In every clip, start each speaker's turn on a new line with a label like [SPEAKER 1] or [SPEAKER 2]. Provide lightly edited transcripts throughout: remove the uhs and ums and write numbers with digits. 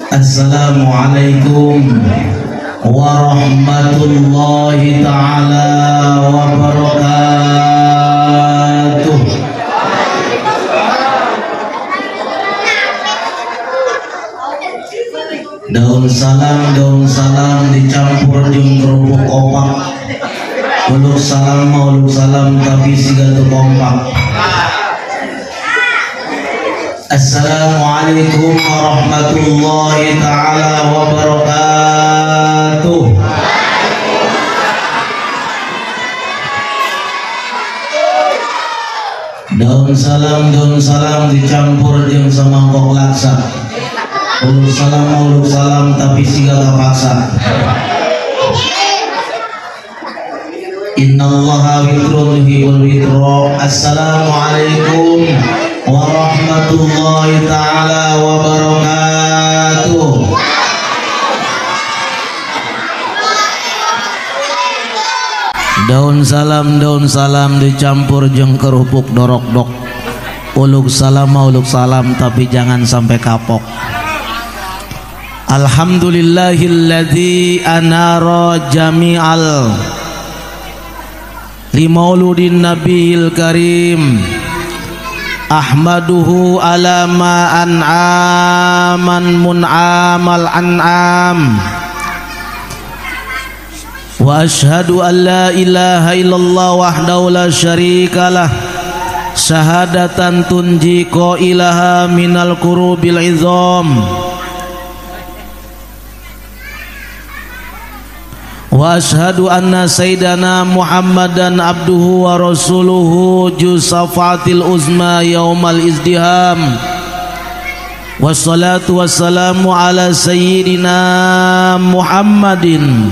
[SPEAKER 1] Assalamualaikum warahmatullahi ta'ala wabarakatuh. Daun salam dicampur jeung kerupuk opak. Uluk salam uluk salam tapi siga teu kompak. Assalamualaikum warahmatullahi ta'ala wabarakatuh. Daun salam dicampur jeung samangkok laksa. Uluk salam tapi siga kapaksa. Innallaha witrun yuhibbul witra. Assalamualaikum warahmatullahi ta'ala wabarakatuh. Daun salam dicampur jeung kerupuk dorok-dok. Uluk salam tapi jangan sampai kapok. Alhamdulillahilladzi anara jami'al limauludin nabiyil karim. Ahmaduhu ala ma an'aman mun'amal an'am. Wa ashhadu an la ilaha illallah wahdahu la syarikalah. Syahadatan tunji qailaha minal kurubil izam. Wa ashhadu anna sayyidana Muhammadan abduhu wa rasuluhu jusafatil uzma yaumal izdiham. Wassalatu wassalamu ala sayyidina Muhammadin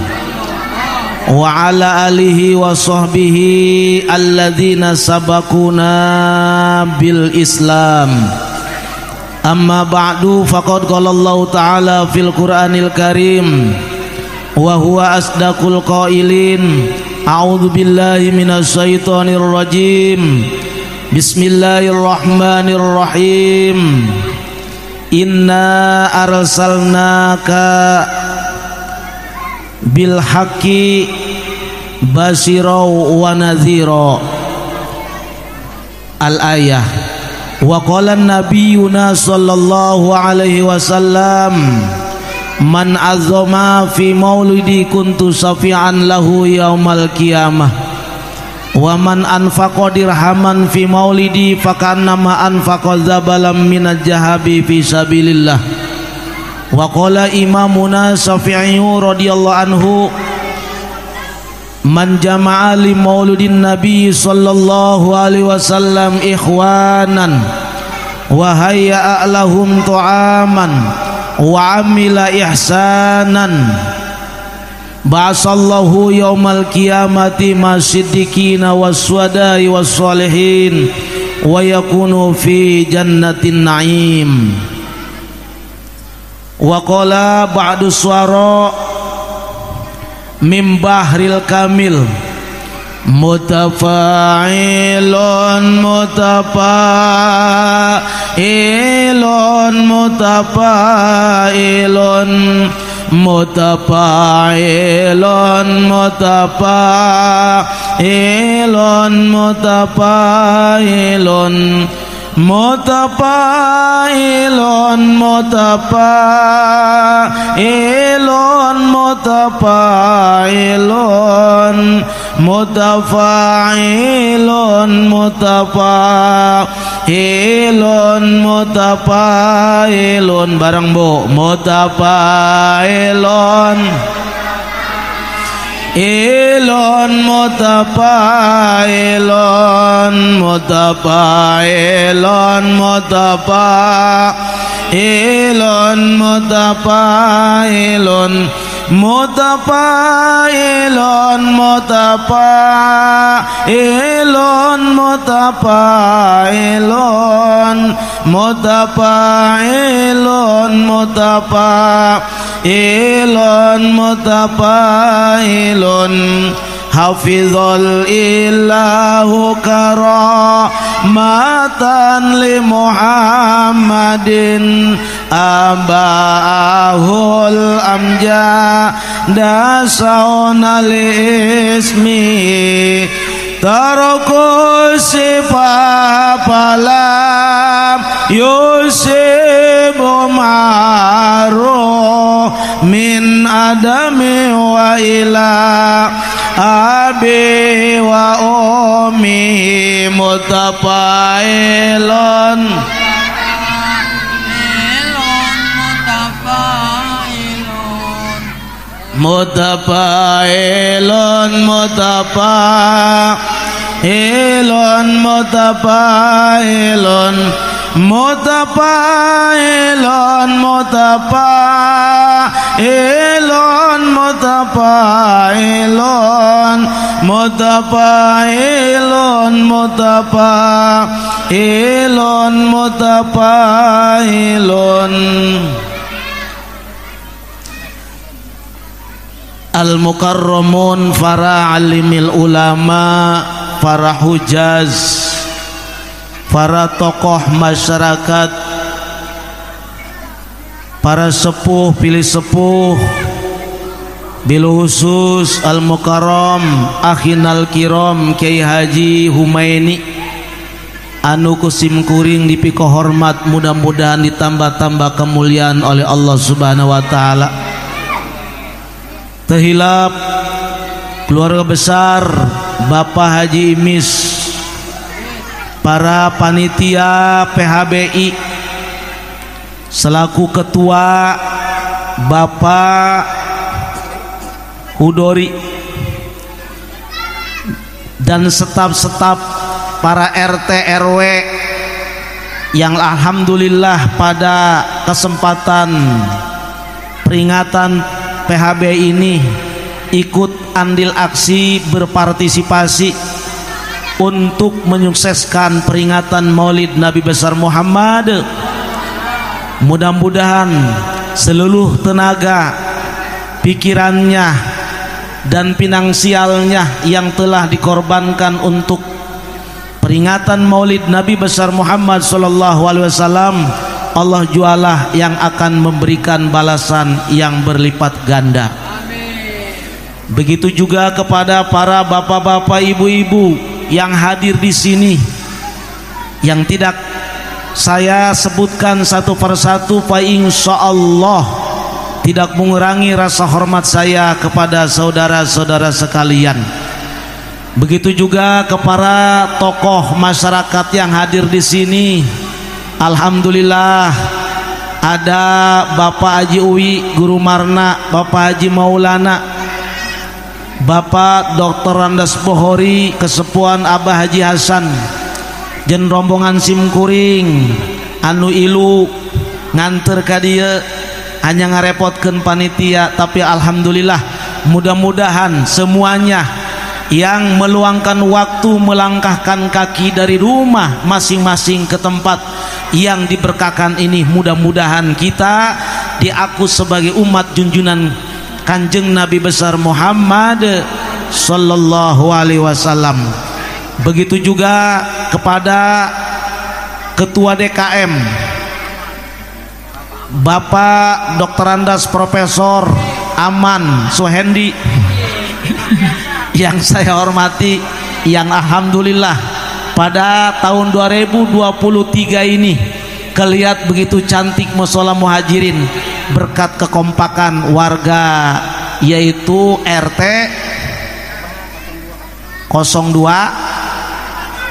[SPEAKER 1] wa ala alihi wa sahbihi alladzina sabaquna bil Islam. Amma ba'du, faqad qala Allahu ta'ala fil Qur'anil Karim wa huwa asdaqul qailin. A'udzu billahi minasyaitonir rajim. Bismillahirrahmanirrahim. Inna arsalnaka bil haqqi basyira wa nadhira. Al ayah. Wa qala nabiyuna sallallahu alaihi wasallam, man azama fi maulidi kuntu syafi'an lahu yaumal qiyamah, wa man anfaqa dirhaman fi maulidi fakannama anfaqa zabalam minaz jahabi fi sabilillah. Wa qala imamuna Syafi'i radhiyallahu anhu, man jama'a li maulidin nabi sallallahu alaihi wasallam ikhwanan wa hayya lahum ta'aman wa amila ihsanan ba'asallahu yaumal qiyamati masiddiqina waswadai wassalihin wa yakunu fi jannatin na'im. Wa qala ba'du suara mim bahril kamil, mutafa'ilun mutafa'ilun mutafa'ilun mutafa'ilun mutafa'ilun mutafa'ilun mutafa'ilun mutafa'ilun mutafa'ilun mutafa'ilun mutafa'ilun mutafa'ilun. Bareng bu, mutafa'ilun ilun mutafa'ilun mutafa'ilun mutafa'ilun mutafa'ilun mutafa'ilun mutafa'ilun mutafa'ilun mutafa'ilun mutafa'ilun mutafa'ilun Hafizul ilahu karamatan li Muhammadin abahul amjada sauna li ismi tarku sifat falam yusibu ma'ruh min adami wa ila abi wa ummi mutafailun mutafailun mutafailun mutafailun mutafailun mutafailun mutafailun mutafailun mutafailun mutafailun. Al-mukarramun, para alimil ulama, para hujaz, para tokoh masyarakat, para sepuh pilih sepuh, bil khusus al-mukarram akhinal kiram Kiai Haji Humaini anu kusim kuring dipiko hormat, mudah-mudahan ditambah-tambah kemuliaan oleh Allah Subhanahu wa taala. Terhilap keluarga besar Bapak Haji Imis, para panitia PHBI selaku ketua Bapak Hudori dan staf-staf para RT RW yang alhamdulillah pada kesempatan peringatan PHB ini ikut andil aksi berpartisipasi untuk menyukseskan peringatan Maulid Nabi besar Muhammad. Mudah-mudahan seluruh tenaga, pikirannya dan finansialnya yang telah dikorbankan untuk peringatan Maulid Nabi besar Muhammad sallallahu alaihi wasallam, Allah jualah yang akan memberikan balasan yang berlipat ganda. Amin. Begitu juga kepada para bapak-bapak, ibu-ibu yang hadir di sini, yang tidak saya sebutkan satu persatu, fa insyaallah tidak mengurangi rasa hormat saya kepada saudara-saudara sekalian. Begitu juga kepada tokoh masyarakat yang hadir di sini. Alhamdulillah ada Bapak Haji Uwi Guru Marna, Bapak Haji Maulana, Bapak Dr. Randas Bohori, kesepuan Abah Haji Hasan, jen rombongan simkuring anu ilu nganter ka dieu hanya ngarepotkeun panitia, tapi alhamdulillah mudah-mudahan semuanya yang meluangkan waktu melangkahkan kaki dari rumah masing-masing ke tempat yang diberkahkan ini, mudah-mudahan kita diaku sebagai umat junjunan Kanjeng Nabi besar Muhammad sallallahu alaihi wasallam. Begitu juga kepada Ketua DKM Bapak Dr. Andas Profesor Aman Suhendi yang saya hormati, yang alhamdulillah pada tahun 2023 ini kelihat begitu cantik musola Muhajirin berkat kekompakan warga, yaitu RT 02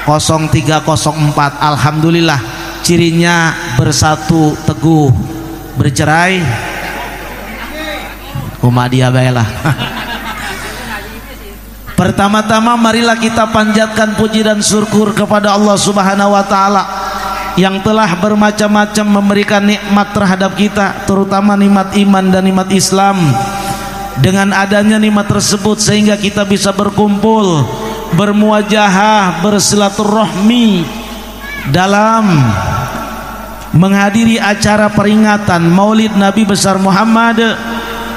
[SPEAKER 1] 0304. Alhamdulillah cirinya bersatu teguh, bercerai kumadia baelah. Pertama-tama marilah kita panjatkan puji dan syukur kepada Allah Subhanahu wa taala yang telah bermacam-macam memberikan nikmat terhadap kita, terutama nikmat iman dan nikmat Islam. Dengan adanya nikmat tersebut sehingga kita bisa berkumpul, bermuajahah, bersilaturahmi dalam menghadiri acara peringatan Maulid Nabi besar Muhammad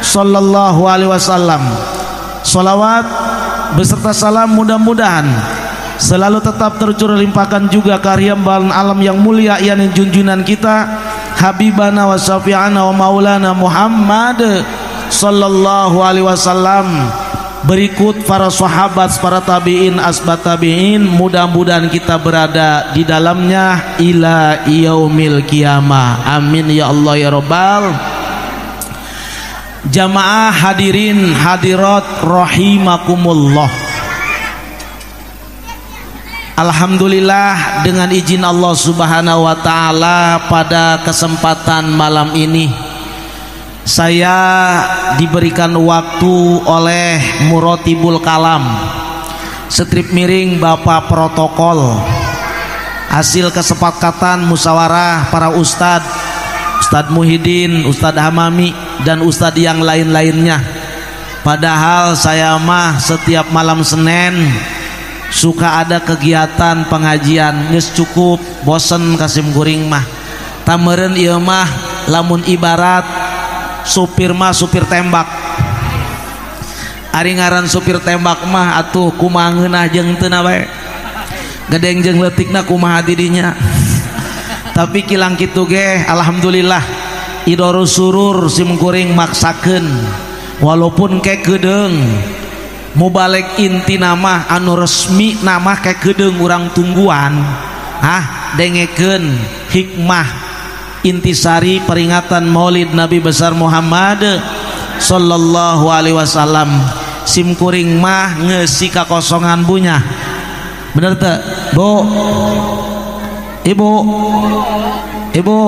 [SPEAKER 1] sallallahu alaihi wasallam. Salawat beserta salam mudah-mudahan selalu tetap tercurah limpahkan juga karya alam yang mulia yakni junjungan kita Habibana wa syafi'ana wa maulana Muhammad sallallahu alaihi wasallam. Berikut para sahabat, para tabi'in, asbat tabi'in, mudah-mudahan kita berada di dalamnya ila yaumil qiyamah. Amin ya Allah ya Rabbal. Jamaah hadirin hadirat rahimakumullah. Alhamdulillah, dengan izin Allah Subhanahu wa taala pada kesempatan malam ini saya diberikan waktu oleh Murotibul Kalam, strip miring Bapak Protokol, hasil kesepakatan musyawarah para ustadz, Ustadz Muhyiddin, Ustadz Hamami, dan ustadz yang lain-lainnya. Padahal saya mah setiap malam Senin suka ada kegiatan pengajian, geus cukup bosen kasim kuring mah. Tameureun ieu mah lamun ibarat supir mah supir tembak. Ari ngaran supir tembak mah atuh kumaha ngeunah jeung teu na bae. Gedeng jeung leutikna kumaha didinya. Tapi kilang kitu ge alhamdulillah idoru surur sim kuring maksakeun walaupun ke kedeung mubalek inti nama anu resmi nama ke kedeung urang tungguan. Hah, dengekeun hikmah intisari peringatan Maulid Nabi besar Muhammad sallallahu alaihi wasallam. Sim kuring mah ngeusi kakosongan bunya. Bener teu, Bu? Ibu, Ibu.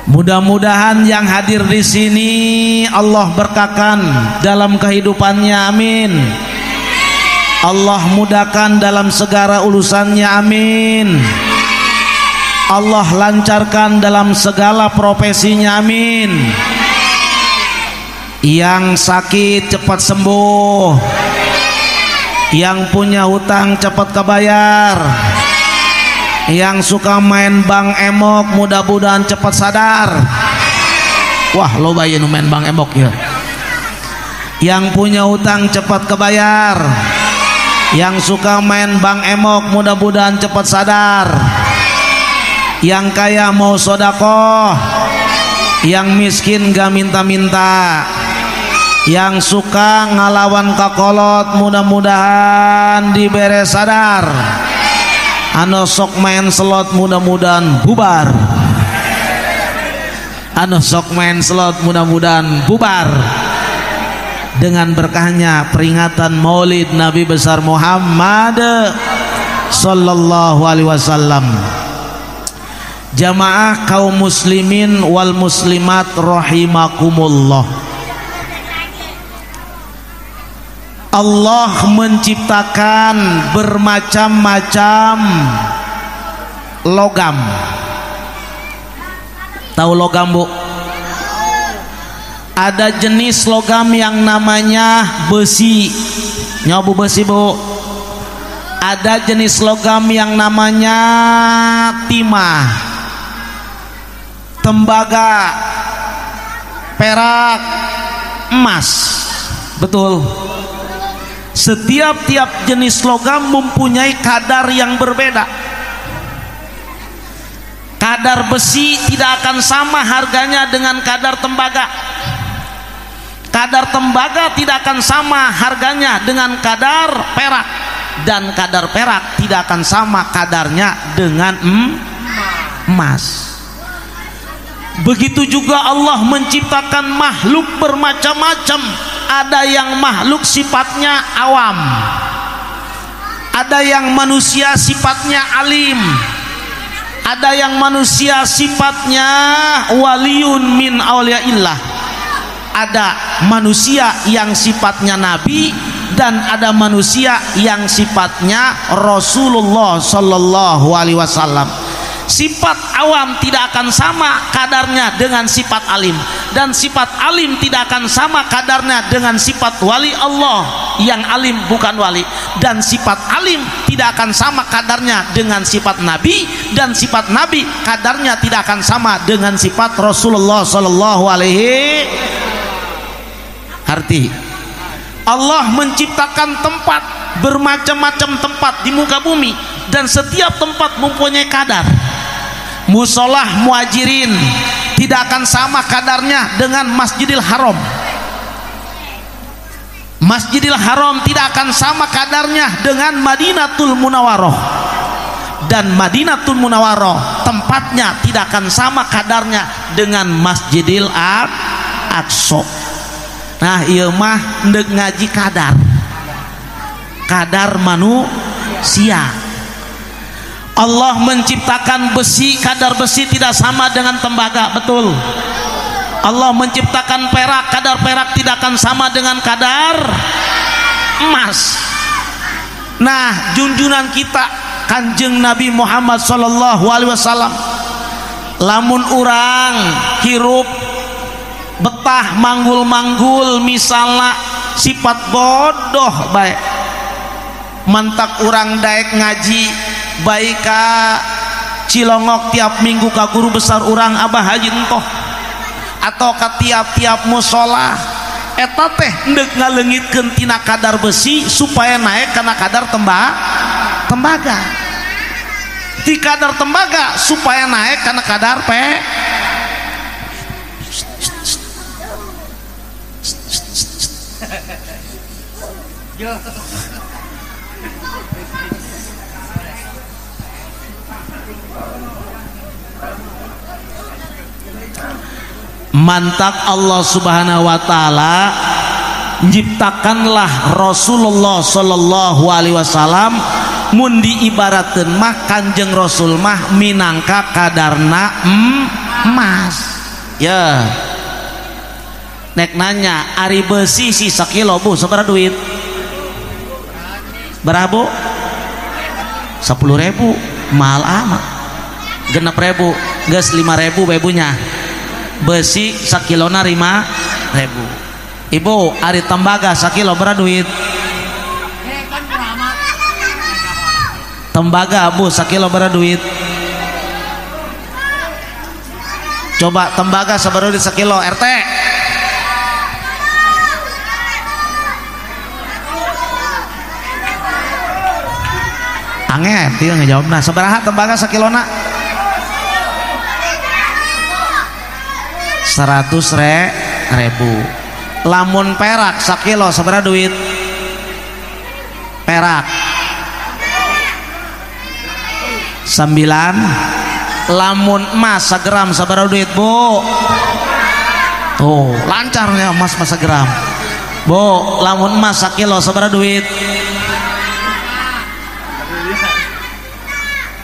[SPEAKER 1] Mudah-mudahan yang hadir di sini Allah berkahkan dalam kehidupannya, amin. Allah mudahkan dalam segala urusannya, amin. Allah lancarkan dalam segala profesinya, amin. Yang sakit cepat sembuh, yang punya hutang cepat kebayar, yang suka main bank emok mudah-mudahan cepat sadar. Wah, loba ieu nu main bank emok ya. Yang punya hutang cepat kebayar, yang suka main bank emok mudah-mudahan cepat sadar, yang kaya mau sodakoh, yang miskin gak minta-minta, yang suka ngalawan kakolot mudah-mudahan dibere sadar, anu sok main slot mudah-mudahan bubar, anu sok main slot mudah-mudahan bubar. Dengan berkahnya peringatan Maulid Nabi besar Muhammad sallallahu alaihi wasallam. Jamaah kaum muslimin wal muslimat rahimakumullah. Allah menciptakan bermacam-macam logam. Tahu logam, Bu? Ada jenis logam yang namanya besi. Nyobu besi, Bu. Ada jenis logam yang namanya timah, tembaga, perak, emas. Betul. Setiap tiap jenis logam mempunyai kadar yang berbeda. Kadar besi tidak akan sama harganya dengan kadar tembaga. Kadar tembaga tidak akan sama harganya dengan kadar perak. Dan kadar perak tidak akan sama kadarnya dengan emas. Begitu juga Allah menciptakan makhluk bermacam-macam. Ada yang makhluk sifatnya awam, ada yang manusia sifatnya alim, ada yang manusia sifatnya waliun min auliyaillah, ada manusia yang sifatnya nabi, dan ada manusia yang sifatnya Rasulullah sallallahu alaihi wasallam. Sifat awam tidak akan sama kadarnya dengan sifat alim, dan sifat alim tidak akan sama kadarnya dengan sifat wali Allah yang alim bukan wali, dan sifat alim tidak akan sama kadarnya dengan sifat nabi, dan sifat nabi kadarnya tidak akan sama dengan sifat Rasulullah sallallahu alaihi. Arti Allah menciptakan tempat, bermacam-macam tempat di muka bumi, dan setiap tempat mempunyai kadar. Musolah Muhajirin tidak akan sama kadarnya dengan Masjidil Haram. Masjidil Haram tidak akan sama kadarnya dengan Madinatul Munawwaroh, dan Madinatul Munawwaroh tempatnya tidak akan sama kadarnya dengan Masjidil Aqsa. Nah ieu mah ndek ngaji kadar, kadar manusia. Allah menciptakan besi, kadar besi tidak sama dengan tembaga, betul. Allah menciptakan perak, kadar perak tidak akan sama dengan kadar emas. Nah, junjungan kita Kanjeng Nabi Muhammad sallallahu alaihi wasallam, lamun urang hirup betah manggul-manggul misalnya sifat bodoh baik, mantak urang daek ngaji baik ka Cilongok tiap minggu ka guru besar urang Abah Haji entoh, atau ka tiap-tiap musola, eta teh ndek ngaleungitkeun tina kadar besi supaya naik kana kadar tembaga, ti kadar tembaga supaya naik kana kadar pe. Mantak Allah Subhanahu wa taala nyiptakanlah Rasulullah sallallahu alaihi wasallam, mun diibaratkeun mah Kanjeng Rasul mah minangka kadarna emas. Ya. Nek nanya ari besi si sakilo bu sabaraha duit? Berapa bu? 10.000, mahal amat. 6.000, geus 5.000 bebunya. Besi sakilona 5.000. Ibu ari tembaga sakilo berapa duit? Tembaga bu sakilo berapa duit? Coba tembaga sabaraha duit sakilo RT? Angep dia ngejawabna. Sabaraha tembaga sakilona? 100.000. Lamun perak sakilo sabaraha duit? Perak 9. Lamun emas segram sabaraha duit bu? Tuh lancarnya emas mas segram bu. Lamun emas sakilo sabaraha duit?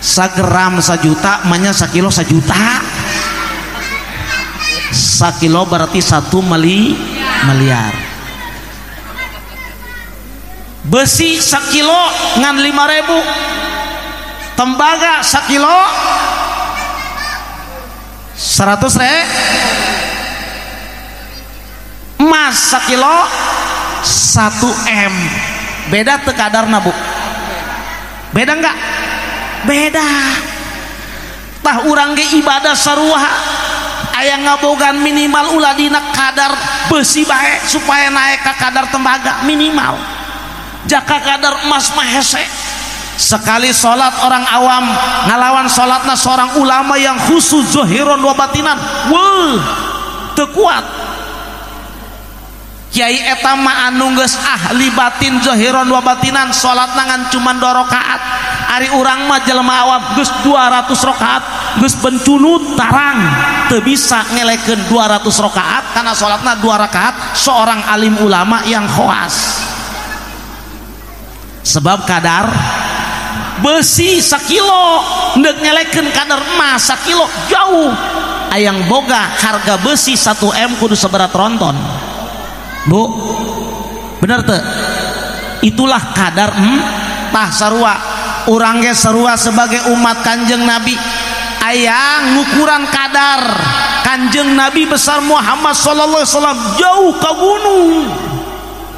[SPEAKER 1] Segram 1 juta, manya sakilo 1 juta. Sakilo berarti 1 miliar. Besi sakilo ngan 5.000, tembaga sakilo 100.000, emas sakilo 1 M. Beda teu kadarna bu? Beda enggak? Beda. Tah urang ge ibadah sarua aya ngabogan minimal ulah dina kadar besi bae supaya naik ka kadar tembaga minimal. Jaka kadar emas mah hese. Sekali salat orang awam ngalawan salatna seorang ulama yang khusus zahiron wa batinan, weuh teu kuat. Kiai eta mah anu geus ahli batin zahiron wa batinan, salatna ngan cuman 2 rakaat. Ari urang mah jelema awam geus 200 rakaat, geus bencunut tarang, teu bisa ngelekeun 200 rakaat karena salatna 2 rakaat seorang alim ulama yang khawas. Sebab kadar besi sakilo ndek ngelekeun kadar emas sakilo jauh. Ayang boga harga besi 1 M kudu seberat ronton. Bu, bener teu? Itulah kadar tah sarua. Urang ge sarua sebagai umat Kanjeng Nabi ayang ngukuran kadar Kanjeng Nabi besar Muhammad sallallahu alaihi wasallam jauh ka gunung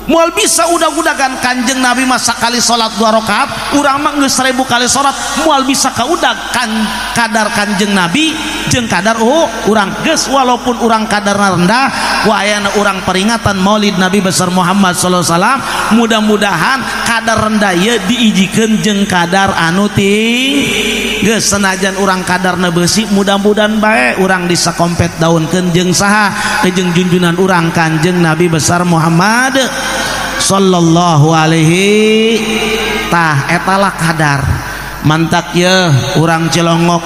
[SPEAKER 1] Moal bisa udag-udagan Kanjeng Nabi mah sakali salat 2 rakaat, urang mah geus 1000 kali salat, moal bisa kaudag kan kadar Kanjeng Nabi jeung kadar urang geus walaupun urang kadarna rendah, ku ayana urang peringatan Maulid Nabi besar Muhammad sallallahu alaihi wasallam, mudah-mudahan kadar rendah ieu diijikeun jeung kadar anu tinggi. Geus senajan urang kadarna beusi, mudah-mudahan bae urang disakompet daunkeun jeung saha jeung junjunan urang Kanjeng Nabi besar Muhammad sallallahu alaihi. Tah etalah kadar mantak ye urang Cilongok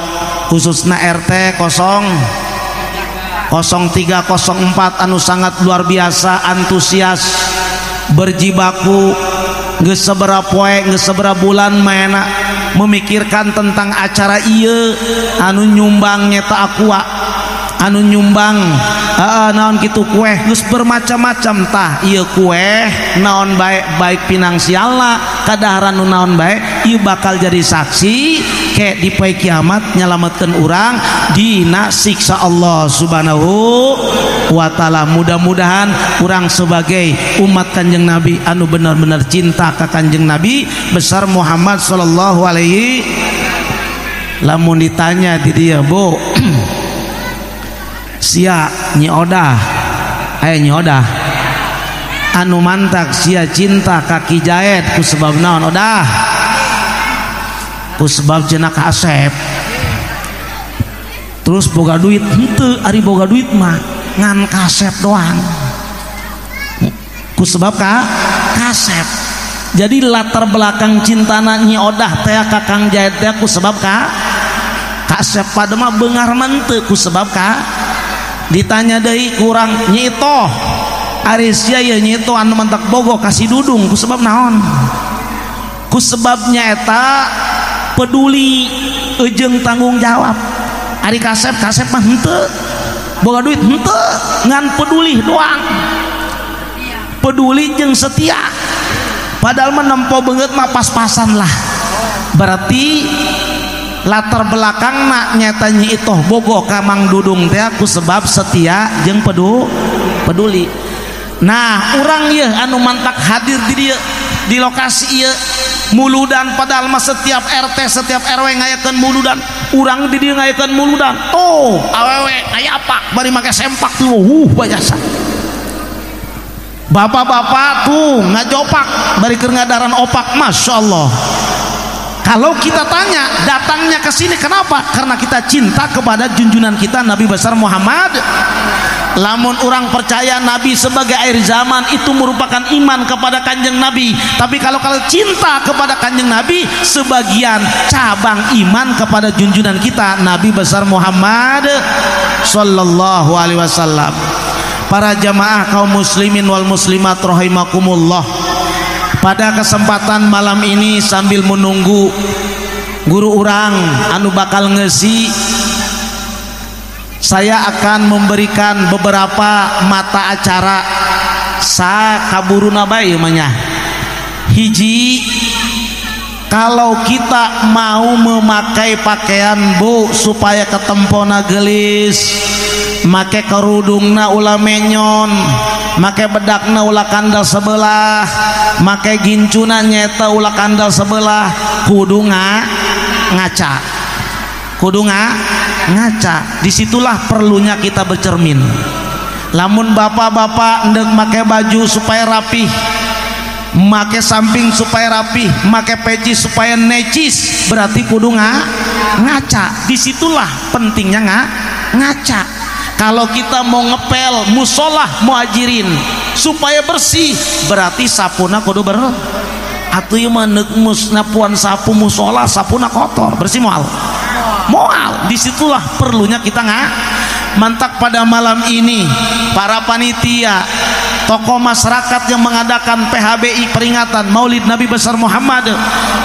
[SPEAKER 1] khususna RT 0304 anu sangat luar biasa antusias berjibaku geus sabaraha poe geus sabaraha bulan maena memikirkan tentang acara ieu anu nyumbang nyeta aqua anu nyumbang naon kitu kue geus bermacam-macam. Tah ieu kue naon bae baik finansialna kadaharan nu naon bae ieu bakal jadi saksi ke di poe kiamat nyalametkeun urang dina siksa Allah Subhanahu wa taala. Mudah-mudahan urang sebagai umat Kanjeng Nabi anu benar-benar cinta ka Kanjeng Nabi besar Muhammad sallallahu alaihi. Lamun ditanya di dia, Bu, sia Nyi Odah, aya Nyi Odah anu mantak sia cinta ka Ki Jaed ku sebab naon Odah? Ku sebab cenah ka Asep. Terus boga duit henteu, ari boga duit mah ngan kasep doang. Ku sebab ka kasep. Jadi latar belakang cintana Nyi Odah teh ka Kang Jaed teh ku sebab ka kasep, pada mah beungar mah ku sebab ka. Ditanya deui kurang Nyi Itoh, ari sia ieu Nyi Itoh anu mantak bogo kasih Dudung ku sebab naon? Ku sebab nyaeta peduli jeung tanggung jawab. Ari kasep, kasep mah henteu boga duit henteu, ngan peduli doang, peduli jeung setia. Padahal mah nempo beungeut mah pas-pasan lah. Berarti latar belakang nak nyata Nyi Itoh bogo ka Mang Dudung teh ku sebab setia jeung peduli. Nah urang ieu anu mantak hadir di dieu di lokasi ieu muludan, padahal mah setiap RT setiap RW ngayakeun muludan, urang di dieu ngayakeun muludan. Oh awewe aya apa bari make sempak tuh, bajasa. Bapak-bapak tuh ngajopak bari keur ngadaran opak, Masya Allah. Kalau kita tanya datangnya ke sini kenapa? Karena kita cinta kepada junjungan kita Nabi besar Muhammad. Lamun orang percaya Nabi sebagai akhir zaman itu merupakan iman kepada Kanjeng Nabi. Tapi kalau cinta kepada Kanjeng Nabi sebagian cabang iman kepada junjungan kita Nabi besar Muhammad sallallahu alaihi wasallam. Para jamaah kaum muslimin wal muslimat rahimakumullah. Pada kesempatan malam ini sambil menunggu guru urang anu bakal ngesi, saya akan memberikan beberapa mata acara sa kaburuna bae mah. Hiji, kalau kita mau memakai pakaian bu supaya ketempona gelis, make kerudungna ulah menyon, make bedakna ulah kandal sebelah, make gincuna nyeta ulah kandal sebelah, kudu ngaca, kudu ngaca. Disitulah perlunya kita bercermin. Lamun bapak-bapak ndek make baju supaya rapih, make samping supaya rapih, make peci supaya necis, berarti kudu ngaca. Disitulah pentingnya ngaca. Kalau kita mau ngepel musolah muhajirin supaya bersih, berarti sapuna kudu ber atuh ieu mah neuk napuan sapu musola sapuna kotor, bersih moal moal. Disitulah perlunya kita mantak. Pada malam ini para panitia, tokoh masyarakat yang mengadakan PHBI peringatan Maulid Nabi besar Muhammad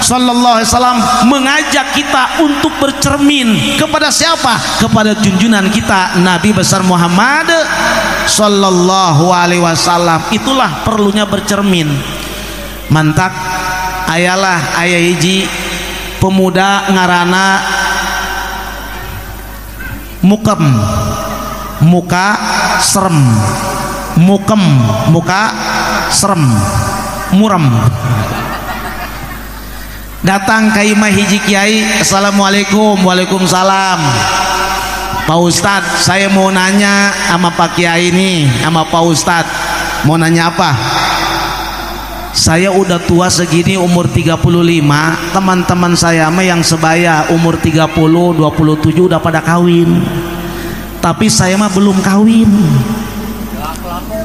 [SPEAKER 1] sallallahu alaihi wasallam mengajak kita untuk bercermin kepada siapa? Kepada junjungan kita Nabi besar Muhammad sallallahu alaihi wasallam. Itulah perlunya bercermin. Mantak ayalah ayah hiji pemuda ngarana mukem, muka serem, mukem, muka Serem, muram. Datang ka imah hiji kiai, assalamualaikum. Waalaikumsalam. Pak Ustadz, saya mau nanya sama Pak Kiai nih, sama Pak Ustadz. Mau nanya apa? Saya udah tua segini, umur 35, teman-teman saya mah yang sebaya umur 30, 27 udah pada kawin. Tapi saya mah belum kawin.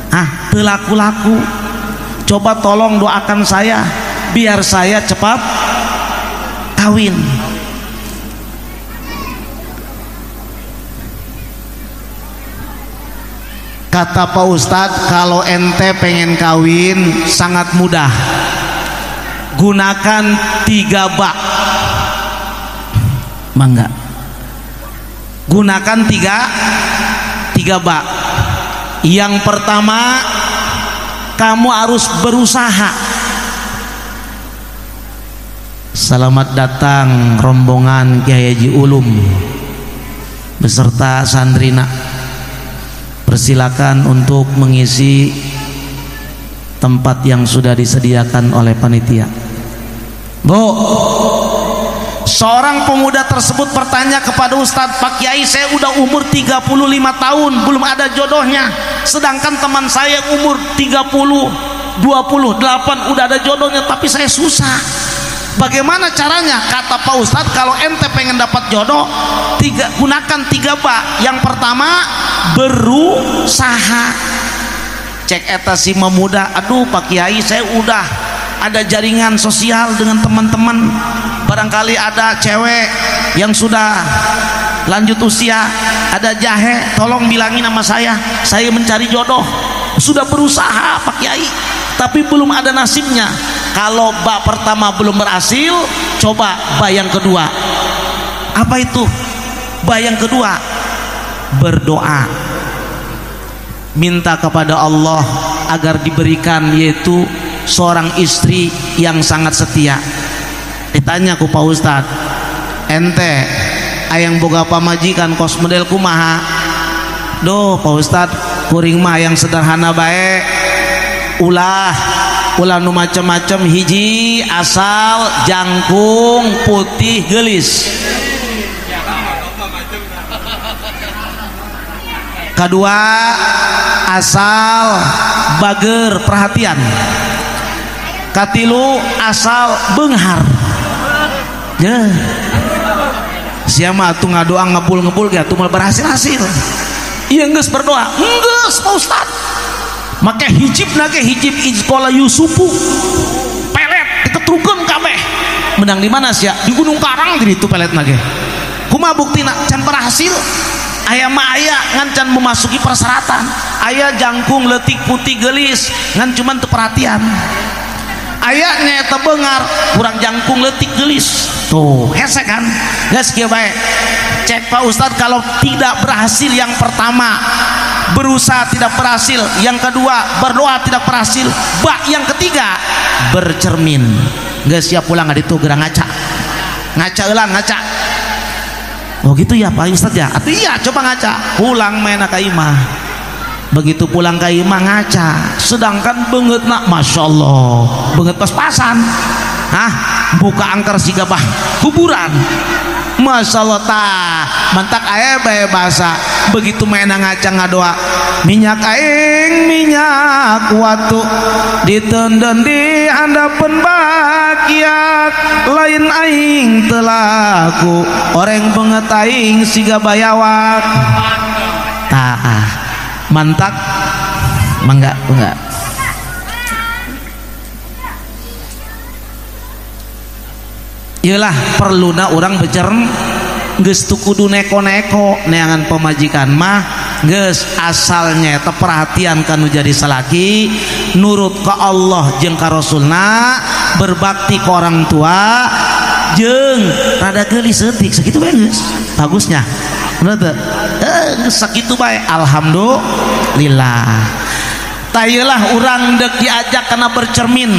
[SPEAKER 1] Ah, teu laku-laku. Coba tolong doakan saya biar saya cepat kawin. Kata Pak Ustadz, kalau ente pengen kawin sangat mudah, gunakan 3 bak. Mangga. Gunakan 3 bak. Yang pertama, kamu harus berusaha. Selamat datang rombongan Kiai Haji Ulum beserta sandrina. Persilakan untuk mengisi tempat yang sudah disediakan oleh panitia. Bu, seorang pemuda tersebut bertanya kepada Ustadz, Pak Kiai, saya udah umur 35 tahun belum ada jodohnya, sedangkan teman saya umur 30, 28 udah ada jodohnya, tapi saya susah. Bagaimana caranya? Kata Pak Ustadz, kalau ente pengen dapat jodoh, gunakan 3 bak. Yang pertama, berusaha. Cek eta si memuda, aduh Pak Kiai, saya udah ada jaringan sosial dengan teman-teman, barangkali ada cewek yang sudah lanjut usia, ada jahe, tolong bilangin sama saya mencari jodoh. Sudah berusaha Pak Kiai, tapi belum ada nasibnya. Kalau bak pertama belum berhasil, coba bak yang kedua. Apa itu? Bak yang kedua, berdoa, minta kepada Allah agar diberikan, yaitu seorang istri yang sangat setia. Ditanya ku Pak Ustadz, ente ayang boga pamajikan kos model kumaha? Duh Pak Ustadz, kuring mah yang sederhana bae, ulah ulah nu macem-macem, hiji asal jangkung putih gelis. Kedua, asal bager perhatian. Katilu, asal benghar. Ya. Siapa atuh ngadoa ngebul-ngebul ge atuh moal berhasil-hasil. Ieu geus berdoa, geus Pak Ustad. Make hijib nage hijib ijqala Yusufu. Pelet diketrukeun kabeh. Menang di mana sia? Di Gunung Karang di ditu pelet nage. Kumaha buktina? Can berhasil. Aya mah aya ngan can memasuki persyaratan. Aya jangkung leutik putih gelis ngan cuman teu perhatian. Aya nyaeta beungar kurang jangkung leutik gelis. Tuh, hese kan? Geus kieu bae. Cek Pak Ustadz, kalau tidak berhasil yang pertama, berusaha tidak berhasil, yang kedua berdoa tidak berhasil, bak yang ketiga bercermin. Geus siap pulang ka ditu geura ngaca. Ngaca eulang ngaca. Oh gitu ya Pak Ustadz ya? Atau iya, coba ngaca. Pulang main ka imah. Begitu pulang ka imah ngaca, sedangkan beungeutna Masya Allah, beungeut pas-pasan. Hah? Buka angker siga bah kuburan. Masya Allah tah, mantak aya bae bahasa. Begitu main ngaca ngadoa, minyak aing minyak watu ditenden di handapeun bakiak, lain aing telaku oreng beungeut aing siga bayawak. Tah, mantak mangga enggak. Iyalah perluna orang becerem geus teu kudu neko-neko neangan pemajikan mah geus asalnya eta perhatian kanu jadi salaki, nurut ka Allah jeung ka Rasulna, berbakti ke orang tua jeung rada geulis seutik sakitu bae geus bagusnya. Bener teu? Geus sakitu bae alhamdulillah. Tah ieulah urang deuk diajak kana bercermin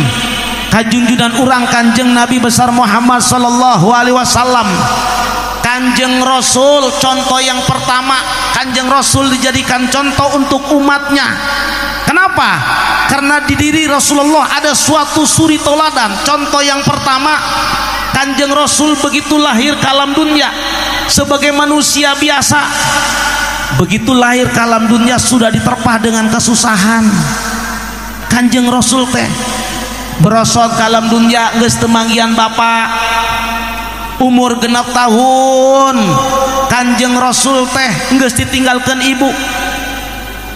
[SPEAKER 1] kajunjunan urang Kanjeng Nabi besar Muhammad sallallahu alaihi wasallam. Kanjeng Rasul contoh yang pertama, Kanjeng Rasul dijadikan contoh untuk umatnya. Kenapa? Kenapa? Karena di diri Rasulullah ada suatu suri toladan. Contoh yang pertama, Kanjeng Rasul begitu lahir ke alam dunia sebagai manusia biasa, begitu lahir ke alam dunia sudah diterpah dengan kesusahan. Kanjeng Rasul teh berosot ke alam dunia geus teu manggihan bapak, umur 6 tahun Kanjeng Rasul teh geus ditinggalkan ibu.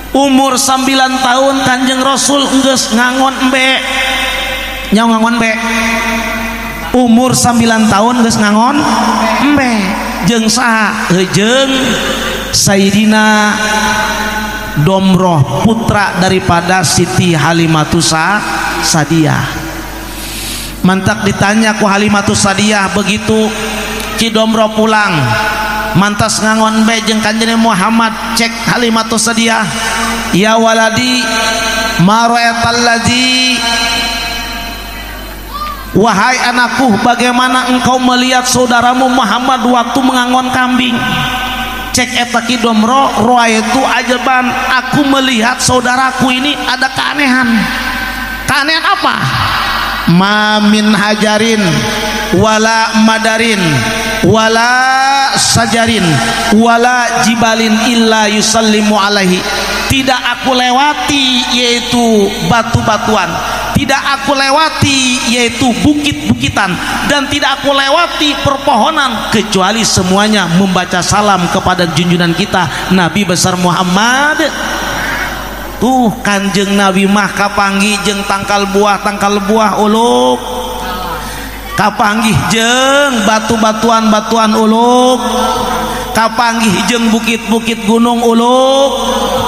[SPEAKER 1] Umur 9 tahun Kanjeng Rasul geus ngangon embe, nyawa ngangon embe. Umur 9 tahun geus ngangon embe jeung saha? Jeung Sayyidina Domroh, putra daripada Siti Halimatus Sadiah. Mantak ditanya ku Halimatus Sadiah begitu Ki Domroh pulang mantas ngangon embe jeung Kanjeng Muhammad, cek Halimatus Sadiah, ya waladi ma ra'aital ladzi, wahai anakku, bagaimana engkau melihat saudaramu Muhammad waktu mengangon kambing? Cek eta Ki Domro, itu ajaban, aku melihat saudaraku ini ada keanehan. Keanehan apa? Ma min hajarin wala madarin wala sajarin wala jibalin illa yusallimu alaihi. Tidak aku lewati yaitu batu-batuan, tidak aku lewati yaitu bukit-bukitan, dan tidak aku lewati perpohonan kecuali semuanya membaca salam kepada junjungan kita Nabi besar Muhammad. Tuh Kanjeng Nabi mah kapanggih jeung tangkal buah uluk, kapanggih jeung batu-batuan batuan uluk, kapanggih jeung bukit-bukit gunung uluk.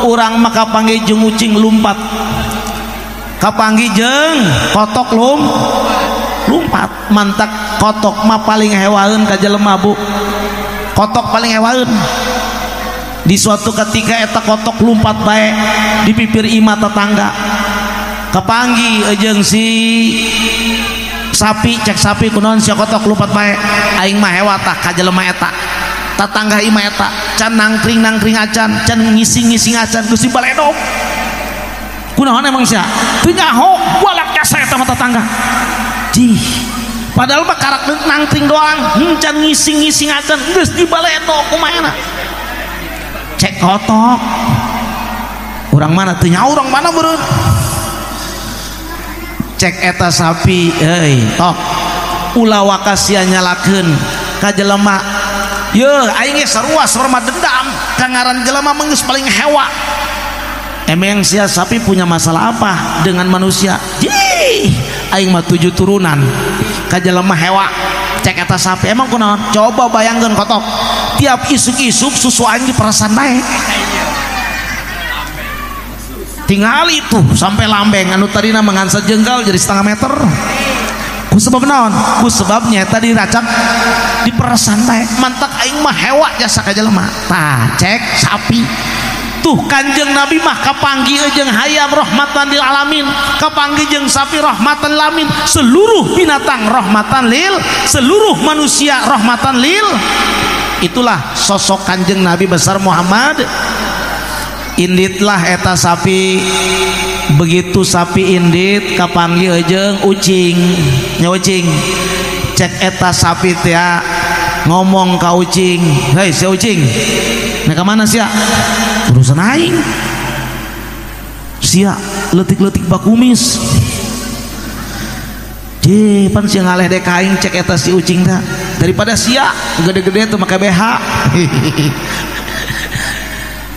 [SPEAKER 1] Urang mah kapanggih jeung ucing lumpat, kapanggih jeung kotok lumpat. Mantak kotok mah paling hewaeun ka jelema, Bu. Kotok paling hewaeun. Di suatu ketika eta kotok lumpat bae di pipir imah tetangga, kapanggih jeung si sapi, cek sapi kunaon sia kotok lumpat bae, aing mah hewa tah ka jelema eta, tetangga imah eta can nangkring-nangkring acan, can ngising-ngising acan, geus dibaledog. Kunaon emang sia? Teu nyaho balak jasa eta mah tetangga. Jih, padahal mah karak nangkring doang, can ngising-ngising acan geus dibaledog kumaha. Cek kotok. Urang mana teu nyaho urang mana beureun. Cek eta sapi, euy, tok. Ulah wakasia nyalakeun ka jelema. Yeuh, aing ge sarua sarua dendam ka ngaran jelema mah geus paling hewa. Emang sia sapi punya masalah apa dengan manusia? Jih, aing mah 7 turunan ka jelema hewa. Cek eta sapi emang kunaon? Coba bayangkeun kotok. Tiap isuk-isuk susu aing diperesan bae. Tinggal itu sampai lambeng anu tadina mangan sejengkal jadi setengah meter. Ku sebab naon? Ku sebabnya tadi racak diperesan bae. Mantak aing mah hewa jasa ka jelema. Tah, cek sapi. Tuh Kanjeng Nabi mah kapanggih jeung hayam rahmatan lil alamin, kapanggih jeung sapi rahmatan lil alamin, seluruh binatang rahmatan lil, seluruh manusia rahmatan lil. Itulah sosok Kanjeng Nabi besar Muhammad. Inditlah eta sapi. Begitu sapi indit kapanggih jeung ucing, nya ucing. Cek eta sapi teh ngomong ka ucing, "Hei si ucing, nek ka mana sia?" Urusan aing. Sia leutik-leutik bakumis. Je, pan sia ngaleh dek aing, cek eta si ucing teh. Daripada sia gede-gede tuh make BH.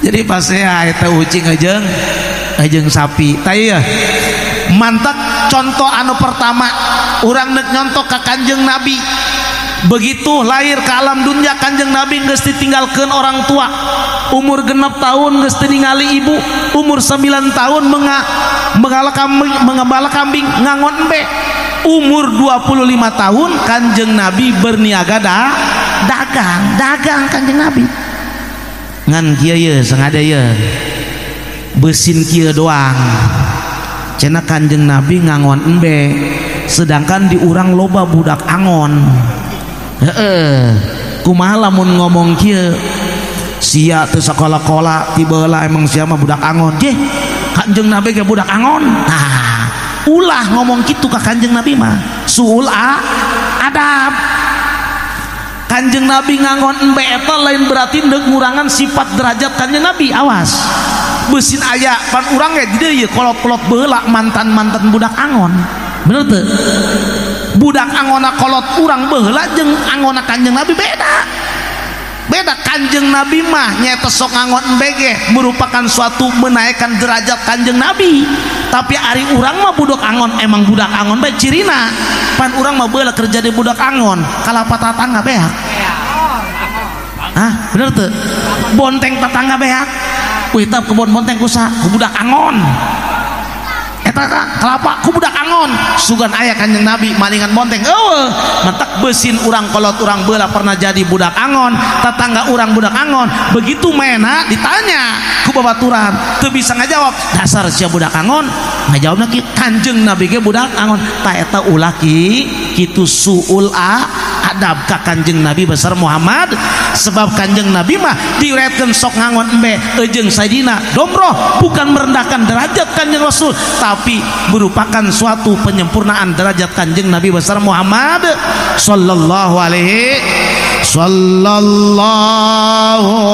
[SPEAKER 1] Jadi pas ya eta ucing jeung sapi. Tah ieu mantak contoh anu pertama urang nek nyontok ka Kanjeng Nabi. Begitu lahir ke alam dunia Kanjeng Nabi geus ditinggalkeun orang tua. Umur 6 tahun geus ditingali ibu, umur 9 tahun mengembala kambing ngangon embe. Umur 25 tahun Kanjeng Nabi berniaga dagang Kanjeng Nabi. Ngan kieu ye sengaja ye. Beusin kieu doang. Cenah Kanjeng Nabi ngangon embe, sedangkan di urang loba budak angon. Heeh, kumaha lamun ngomong kieu, sia teu sakola-kola tiba heula emang sia mah budak angon. Jeh, ka Kanjeng Nabi ge budak angon. Nah, ulah ngomong kitu ka Kanjeng Nabi mah. Suul adab. Kanjeng Nabi ngangon embe eta lain berarti deuk ngurangan sifat derajat Kanjeng Nabi, awas. Beusin aya pan urang ge di dieu kolot-kolot baheula mantan-mantan budak angon. Bener teu? Budak angona kolot urang baheula jeung angona Kanjeng Nabi beda. Beda. Kanjeng Nabi mah nyaeta sok ngangon embe ge merupakan suatu menaikkan derajat Kanjeng Nabi. Tapi ari urang mah budak angon, emang budak angon bae cirina. Pan urang mah baheula kerja di budak angon, kalapa tatangga beak. Hah, bener teu? Bonteng tetangga beak. Wih, tap kebon bonteng kusa, ku budak angon. Eta kelapa ku budak angon. Sugan aya Kanjeng Nabi malingan bonteng. Eueuh, matak beusin urang kolot urang baheula pernah jadi budak angon, tetangga urang budak angon. Begitu maena ditanya ku babaturan, teu bisa ngajawab. Dasar sia budak angon, ngajawabna ki Kanjeng Nabi ge budak angon. Ta eta ulah ki kitu suul adab ka Kanjeng Nabi besar Muhammad. Sebab Kanjeng Nabi mah diriwayatkeun sok ngangon embe jeung Sayyidina Domroh, bukan merendahkan derajat Kanjeng Rasul, tapi merupakan suatu penyempurnaan derajat Kanjeng Nabi besar Muhammad sallallahu alaihi sallallahu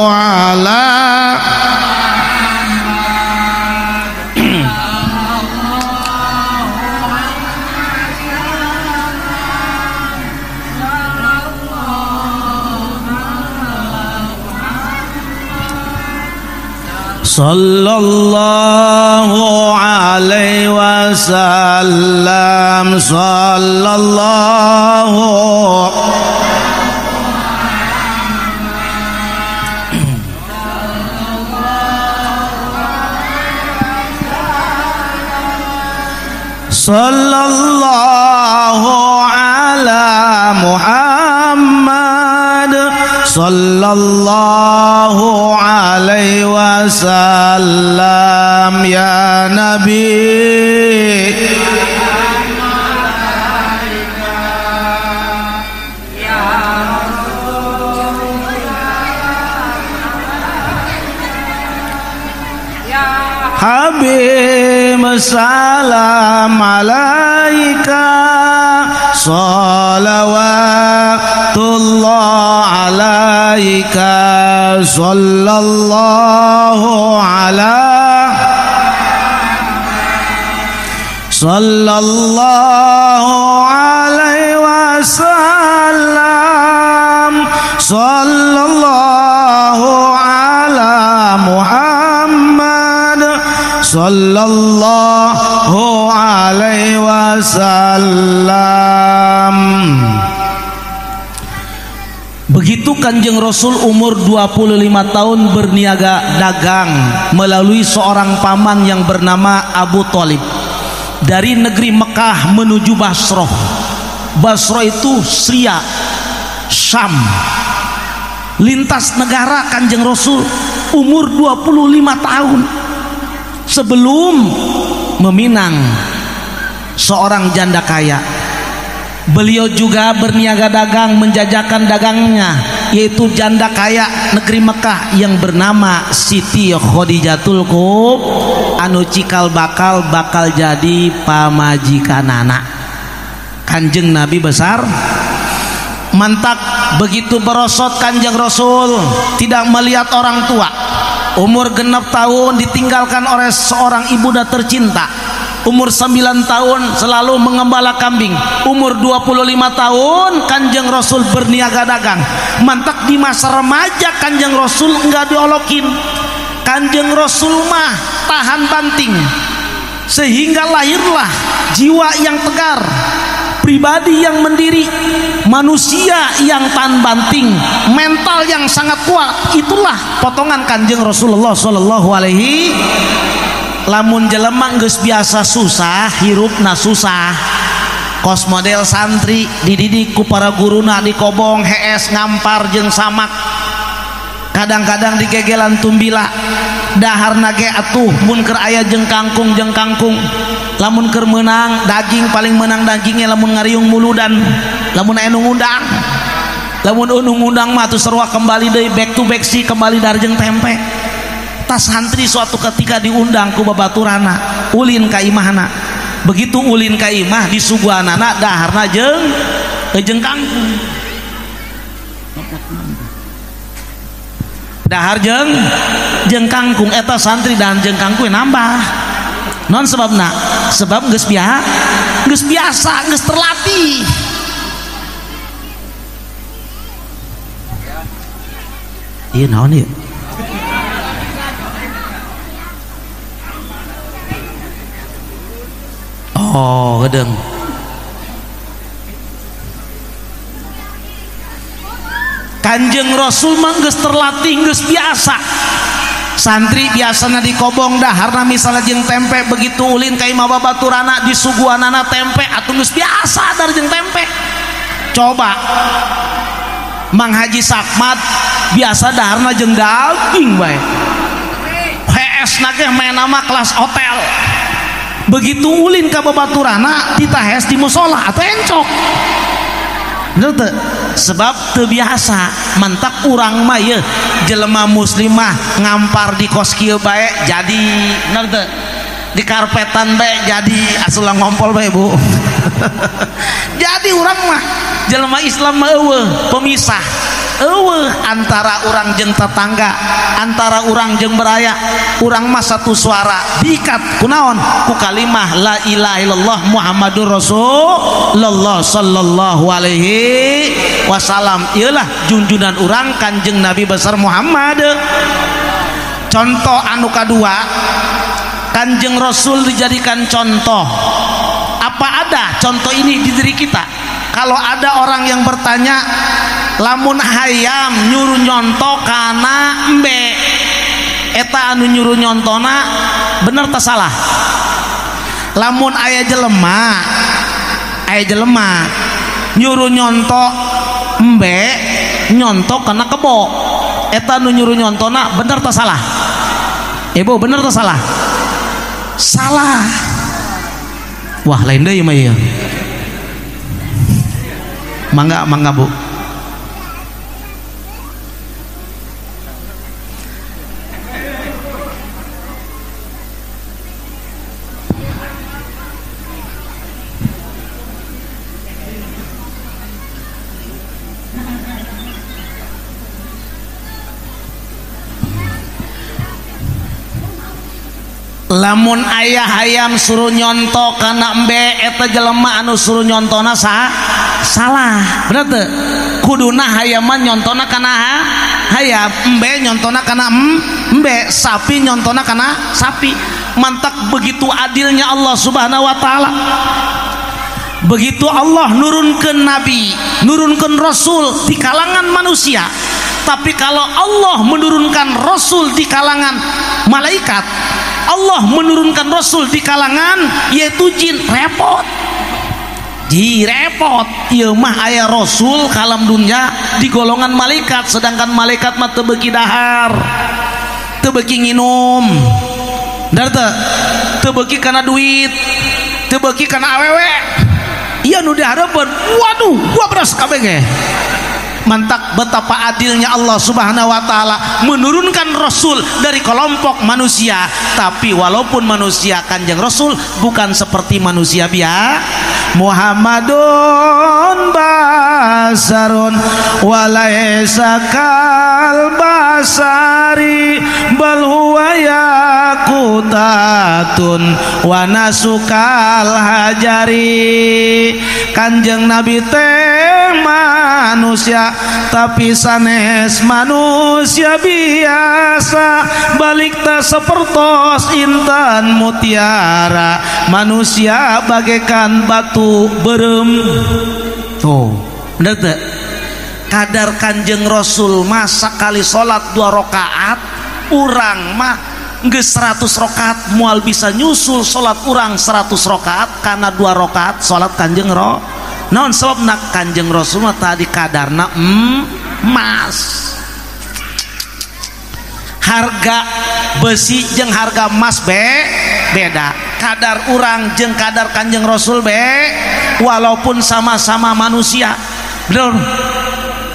[SPEAKER 1] ala sallallahu alaihi wasallam sallallahu sallallahu ala Muhammad sallallahu alaihi wasallam ya Nabi. Habib salam alaika salawatullah alaika sallallahu ala sallallahu alaihi wasallam sallallahu ala Muhammad sallallahu alaihi wasallam. Begitu Kanjeng Rasul umur 25 tahun berniaga dagang melalui seorang paman yang bernama Abu Thalib dari negeri Mekah menuju Basroh. Basroh itu Syria, Syam. Lintas negara Kanjeng Rasul umur 25 tahun sebelum meminang seorang janda kaya. Beliau juga berniaga dagang, menjajakan dagangnya, yaitu janda kaya negeri Mekah yang bernama Siti Khadijatul Kubra, anu cikal bakal bakal jadi pamajikanana Kanjeng Nabi besar. Mantak begitu berosot Kanjeng Rasul tidak melihat orang tua. Umur 6 tahun ditinggalkan oleh seorang ibunda tercinta. Umur 9 tahun selalu mengembala kambing. Umur 25 tahun Kanjeng Rasul berniaga dagang. Mantak di masa remaja Kanjeng Rasul enggak diolokin. Kanjeng Rasul mah tahan banting, sehingga lahirlah jiwa yang tegar, pribadi yang mendiri, manusia yang tahan banting, mental yang sangat kuat. Itulah potongan Kanjeng Rasulullah sallallahu alaihi. Lamun jelema geus biasa susah, hirupna susah. Kos model santri dididik ku para guruna dikobong hees ngampar jeung samak. Kadang-kadang digegelan tumbila. Daharna ge atuh mun keur aya jeung kangkung jeung kangkung. Lamun keur meunang daging paling meunang dagingnya lamun ngariung muludan, lamun aya nu ngundang. Lamun nu ngundang mah atuh sarua kembali deui back to back si kembali dahar jeung tempe. Tas santri suatu ketika diundang ku babaturana ulin ka imahna. Begitu ulin ka imah disuguhanana daharna jeung kangkung. Dahar jeung kangkung eta santri dahar jeung kangkung nambah. Non sebabna? Sebab geus biasa, geus terlatih. Ieu naon ieu? Oh, gedeng. Kanjeng Rasul mah geus terlatih, geus biasa. Santri biasana dikobong daharna misalnya jeung tempe, begitu ulin ka imah babaturana disuguhanana tempe atuh geus biasa dar jeung tempe. Coba Mang Haji Sakmat biasa daharna jeung daging bae. HS na ge main nama kelas hotel. Begitu ulin ka babaturana ditahes di musola atau encok. Bener teu? Sebab teu biasa. Mantak urang mah yeuh jelema muslimah ngampar di kos kieu bae jadi, bener teu? Di karpetan bae jadi, asuh ngompol bae Bu. Jadi urang mah jelema Islam mah eueuh pemisah. Eueuh antara urang jeung tetangga, antara urang jeung beraya, urang mah satu suara diikat kunaon ku kalimah la ilaha illallah Muhammadur Rasulullah sallallahu alaihi wasallam. Ieulah junjunan urang Kanjeng Nabi besar Muhammad. Contoh anu kadua, Kanjeng Rasul dijadikan contoh. Apa ada contoh ini di diri kita? Kalau ada orang yang bertanya, lamun hayam nyuruh nyonto kana embe, eta anu nyuruh nyontona bener tak salah? Lamun aya jelema nyuruh nyonto embe, nyonto kana kebo, eta anu nyuruh nyontona bener tak salah? Ibu bener tak salah? Salah. Wah lain deui mah ieu. Mangga mangga Bu. Lamun ayah hayam suruh nyonto kana embe, eta jelema anu suruh nyontona salah. Bener teu? Kuduna hayaman nyontona kana hayam, embe nyontona kana embe, sapi nyontona kana sapi. Mantak begitu adilnya Allah Subhanahu wa taala. Begitu Allah nurunkeun nabi, nurunkeun rasul di kalangan manusia. Tapi kalau Allah menurunkan rasul di kalangan malaikat, Allah menurunkan rasul di kalangan yaitu jin, repot. Ji repot. Ieu mah aya rasul kalam dunya di golongan malaikat, sedangkan malaikat mah teu beuki dahar, teu beuki nginum, bener teu? Teu beuki kana duit, teu beuki kana awewe. Ieu nu dihareupeun, waduh, gua beras kabeh ge. Mantak betapa adilnya Allah Subhanahu wa taala menurunkan rasul dari kelompok manusia, tapi walaupun manusia, Kanjeng Rasul bukan seperti manusia biasa. Muhammadun basarun walaisa kal basari bal huwa yaqutatun wa nasukal hajari. Kanjeng Nabi teh manusia tapi sanes manusia biasa, balik tak sepertos intan mutiara, manusia bagaikan batu berem. Tuh, bener teu? Kadar Kanjeng Rasul masa kali sholat 2 rakaat, urang mah geus 100 rakaat moal bisa nyusul sholat urang 100 rakaat karena 2 rakaat sholat Kanjeng Rasul. Naon sebabna? Kanjeng Rasul mah tadi kadarna emas. Harga besi jeung harga emas beda. Kadar urang jeung kadar Kanjeng Rasul walaupun sama-sama manusia. Bener?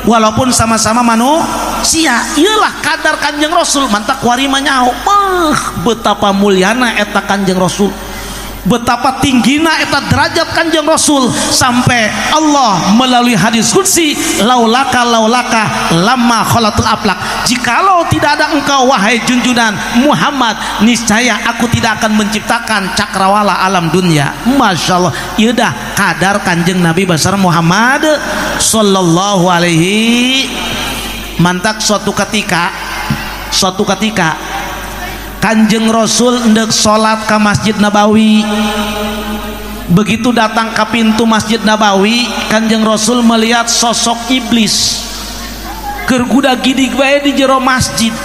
[SPEAKER 1] Walaupun sama-sama manusia. Sia ieulah kadar Kanjeng Rasul mantak kuari mah nyaho. Beuh, betapa mulyana eta Kanjeng Rasul, betapa tinggina eta derajat Kanjeng Rasul sampai Allah melalui hadis qudsi laulaka laulaka lamma khalatul aflak, jikalau tidak ada engkau wahai junjunan Muhammad niscaya aku tidak akan menciptakan cakrawala alam dunia. Masya Allah, ieu dah kadar Kanjeng Nabi besar Muhammad sallallahu alaihi. Mantak suatu ketika Kanjeng Rasul ndek salat ke Masjid Nabawi. Begitu datang ke pintu Masjid Nabawi, Kanjeng Rasul melihat sosok iblis keur guda-gidig bae di jero masjid.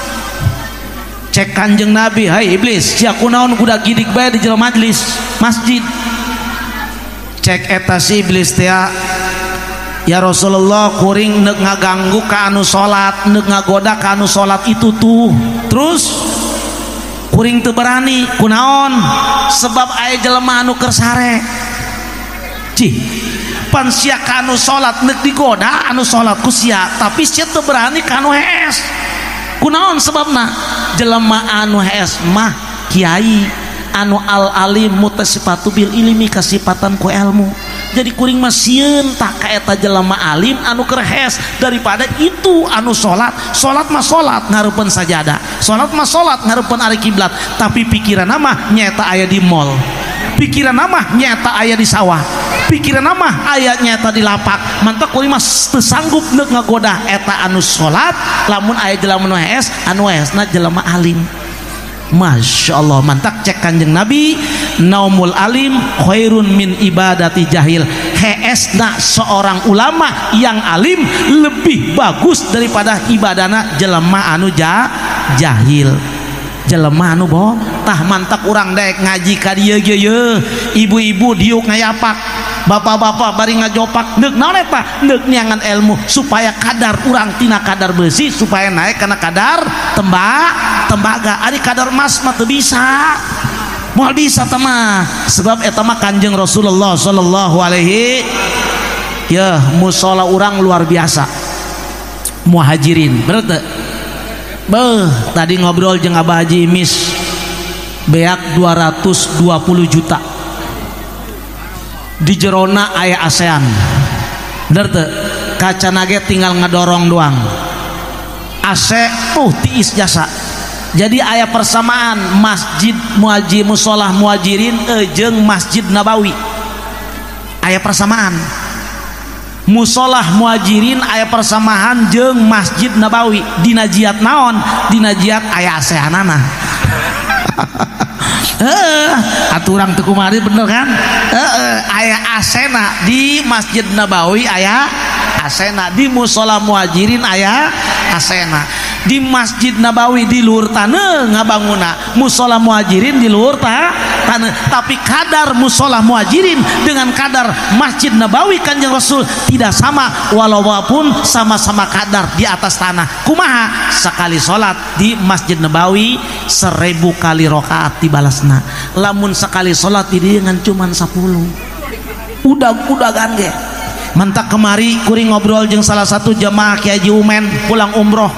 [SPEAKER 1] Cek Kanjeng Nabi, "Hai iblis, sia kunaon guda-gidig bae di jero majlis masjid?" Cek eta si iblis teh, "Ya Rasulullah, kuring neuk ngaganggu ka anu salat, neuk ngagoda ka anu salat itu tuh." Terus kuring teu berani, kunaon? Sebab aya jelema anu keur sare. Cih, pan sia ka anu salat neuk digoda anu salat ku sia, tapi sia teu berani ka anu hees. Kunaon sebabna? Jelema anu hees mah kiai anu al alim mutasifatu bil ilmi, kasipatan ku ilmu. Jadi kuring mah sieun tak ka eta jelema alim anu keur hees daripada itu anu salat. Salat mah salat ngarupeun sajadah, salat mah salat ngarupeun ari kiblat, tapi pikiranna mah nyaeta aya di mall, pikiranna mah nyaeta aya di sawah, pikiranna mah aya nyaeta di lapak. Mantak kuring mah teu sanggup neuk ngagoda eta anu salat lamun aya jelema nu hees, anu heesna jelema alim. Masya Allah, mantak cek Kanjeng Nabi, naumul alim khairun min ibadati jahil. Heesna seorang ulama yang alim lebih bagus daripada ibadana jelema anu jahil, jelema anu boh. Tah mantak urang daek ngaji ka dieu ge ye, ibu-ibu diuk ngayapak, bapak-bapak bari ngajopak, neuk naon eta? Neuk niangan ilmu supaya kadar urang tina kadar besi supaya naik kana kadar tembaga. Ari kadar emas mah teu bisa, moal bisa teh mah, sebab eta mah Kanjeng Rasulullah sallallahu alaihi. Ya musala urang luar biasa, muhajirin bener teu? Beuh, tadi ngobrol jeung Abah Haji Imis, beak 220 juta di jerona aya ASEAN, bener teu? Kacana ge tinggal ngedorong doang, AC tuh tiis jasa. Jadi aya persamaan masjid muhajir, musolah muhajirin jeung Masjid Nabawi, aya persamaan. Musolah muhajirin aya persamaan jeung Masjid Nabawi dina jiat naon? Dina jiat aya aseanana. Heeh, aturang teu kumari bener kan? Heeh, aya asena di Masjid Nabawi, aya asena di musola muhajirin, aya asena di Masjid Nabawi di luhur taneuh ngabanguna, musola muhajirin di luhur taneuh. Tapi kadar musola muhajirin dengan kadar Masjid Nabawi Kanjeng Rasul tidak sama, walaupun sama-sama kadar di atas tanah. Kumaha? Sekali sholat di Masjid Nabawi 1000 kali rokaat dibalasna. Lamun sekali sholat di dieu ngan cuman 10. Udag-udagan ge. Mentak kemari kuring ngobrol jeung salah satu jamaah Kiai Haji Umen pulang umroh.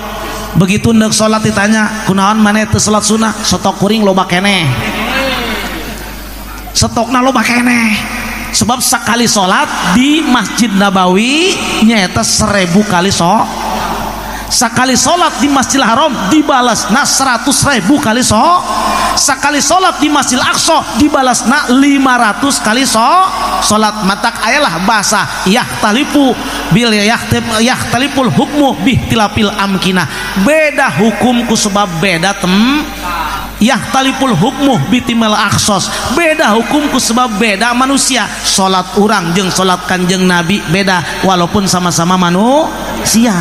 [SPEAKER 1] Begitu ndek sholat ditanya, kunaon maneh teu salat sunah? Stok kuring loba keneh. Stokna loba keneh. Sebab sekali sholat di Masjid Nabawi nyaeta 1000 kali sok. Sekali sholat di Masjidil Haram dibalasna 100.000 kali sok. Sekali sholat di Masjidil Aqsa dibalasna 500 kali sok. Sholat matak ayalah bahasa yahtalipu bil yahtalipul hukmu bihtilapil amkinah. Beda hukum ku sebab beda tem. Yahtalipul hukmu bitimal aksos. Beda hukum ku sebab beda manusia. Sholat urang jeung sholat Kanjeng Nabi beda walaupun sama-sama manusia.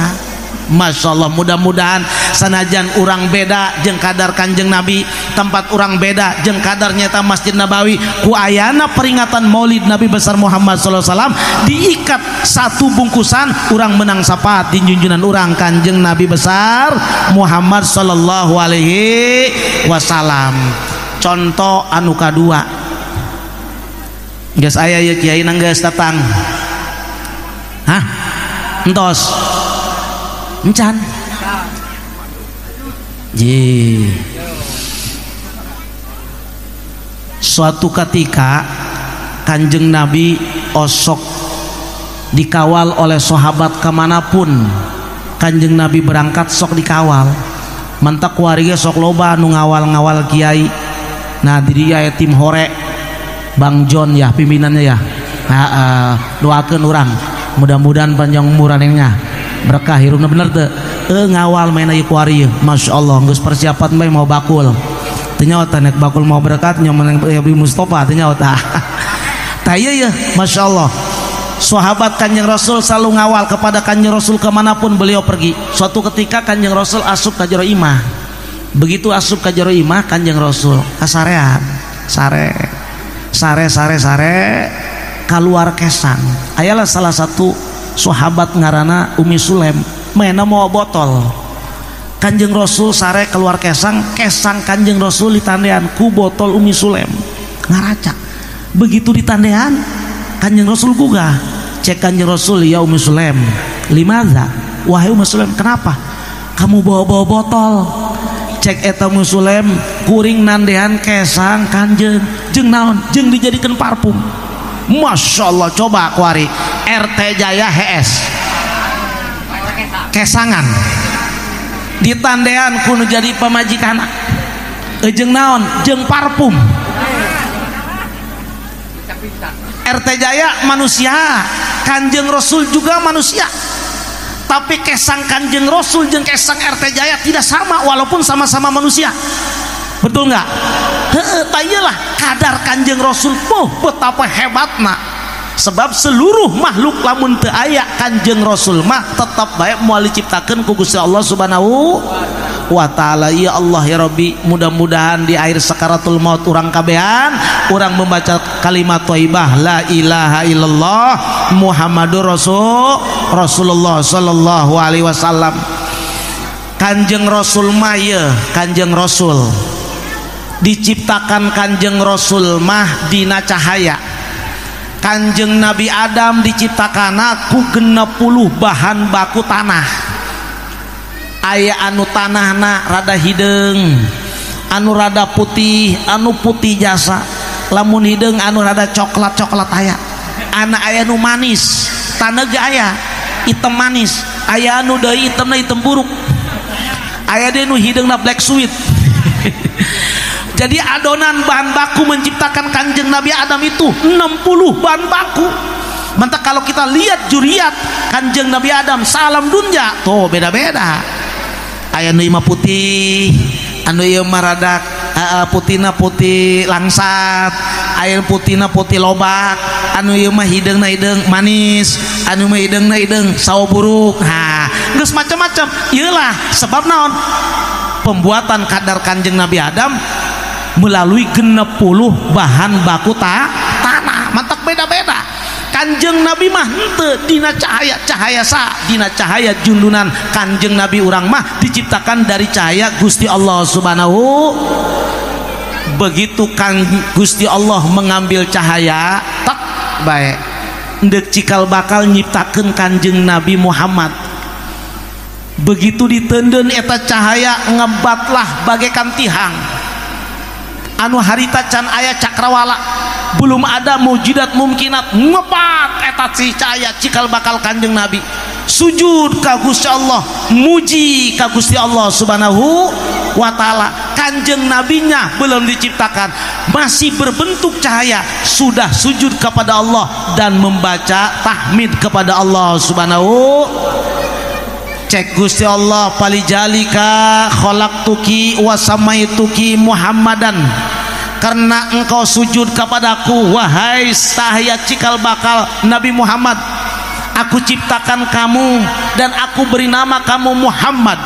[SPEAKER 1] Masya Allah, mudah-mudahan sanajan urang beda jeung kadar Kanjeng Nabi, tempat urang beda jeung kadar nyata Masjid Nabawi, ku ayana peringatan Maulid Nabi besar Muhammad sallallahu alaihi wasallam diikat satu bungkusan, urang menang sapaat di junjunan urang Kanjeng Nabi besar Muhammad sallallahu alaihi wasallam. Contoh anu kadua, geus aya ieu kiai nang geus datang. Hah? Entos encan. Ji. Suatu ketika Kanjeng Nabi osok dikawal oleh sahabat kemanapun Kanjeng Nabi berangkat sok dikawal. Mentak warga sok loba nu ngawal-ngawal kiai. Nah diri aya tim hore Bang John ya pimpinannya ya. Nah, doakeun urang mudah-mudahan panjang umurannya berkah hirupna bener teu. Ngawal main ieu kuari Masya Allah geus persiapan bae mau bakul. Teu nyaho teh nek bakul mau berkat nyaman Nabi Mustafa teu nyaho tah. Tah ieu ya Masya Allah. Sahabat Kanjeng Rasul selalu ngawal kepada Kanjeng Rasul kemanapun beliau pergi. Suatu ketika Kanjeng Rasul asup ka jero imah. Begitu asup ka jero imah Kanjeng Rasul kasarean, sare, sare, sare, sare, keluar kesang. Ayalah salah satu sahabat ngarana Umi Sulaim, maena mau botol. Kanjeng Rasul sare keluar kesang, kesang Kanjeng Rasul ditandean ku botol Umi Sulaim ngaracak. Begitu ditandean Kanjeng Rasul gugah. Cek Kanjeng Rasul, ya Umi Sulaim, limadza? Wahai Umi Sulaim, kenapa kamu bawa-bawa botol? Cek eta Umi Sulaim kuring nandean kesang Kanjeng jeung naon? Jeung dijadikan parfum. Masya Allah, coba kuari RT Jaya HS kesangan ditandean kuno jadi pamajikan jeung naon? Jeung parfum. RT Jaya manusia, Kanjeng Rasul juga manusia, tapi kesang Kanjeng Rasul jeung kesang RT Jaya tidak sama walaupun sama-sama manusia. Betul nggak? Heeh, tayelah kadar Kanjeng Rasul, oh betapa hebatna. Sebab seluruh makhluk lamun teu aya Kanjeng Rasul mah tetap bae moal diciptakeun ku Gusti Allah Subhanahu wa taala. Ya Allah ya Rabbi, mudah-mudahan di akhir sakaratul maut urang kabehan urang membaca kalimat thayyibah la ilaha illallah Muhammadur Rasulullah sallallahu alaihi wasallam. Kanjeng Rasul mah ye, Kanjeng Rasul diciptakan Kanjeng Rasul mah dina cahaya. Kanjeng Nabi Adam diciptakan ku 60 bahan baku tanah. Aya anu tanahna rada hideung, anu rada putih, anu putih jasa. Lamun hideung anu rada coklat-coklat aya. Ana aya nu manis, tanah ge aya hitam manis. Aya anu deui hitamna hitam buruk. Aya deui nu hideungna black sweet. Jadi adonan bahan baku menciptakan Kanjeng Nabi Adam itu 60 bahan baku. Mantap kalau kita lihat juriat Kanjeng Nabi Adam salam dunia tuh beda-beda. Aya nu imah putih, anu ieu mah rada putihna putih langsat, aya putihna putih lobak, anu ieu mah hideungna hideung manis, anu mah hideungna hideung sawo buruk. Nah, geus macam-macam. Ieulah sebab naon? Pembuatan kadar Kanjeng Nabi Adam melalui 60 bahan baku tanah. Mantap beda-beda. Kanjeng Nabi mah henteu dina cahaya, cahaya sa dina cahaya jundunan Kanjeng Nabi urang mah diciptakan dari cahaya Gusti Allah Subhanahu. Begitu kan Gusti Allah mengambil cahaya tak baik ndek cikal bakal nyiptakeun Kanjeng Nabi Muhammad. Begitu ditenden eta cahaya ngebatlah bagaikan tihang. Anu harita can aya cakrawala, belum ada mujidat mumkinat, ngebat eta si cahaya cikal bakal Kanjeng Nabi. Sujud ka Gusti Allah, muji ka Gusti Allah Subhanahu wa taala. Kanjeng Nabinya belum diciptakan, masih berbentuk cahaya, sudah sujud kepada Allah dan membaca tahmid kepada Allah Subhanahu. Cek Gusti Allah palijalika khalaqtuki wa samaituki Muhammadan, karena engkau sujud kepadaku wahai cahaya cikal bakal Nabi Muhammad, aku ciptakan kamu dan aku beri nama kamu Muhammad.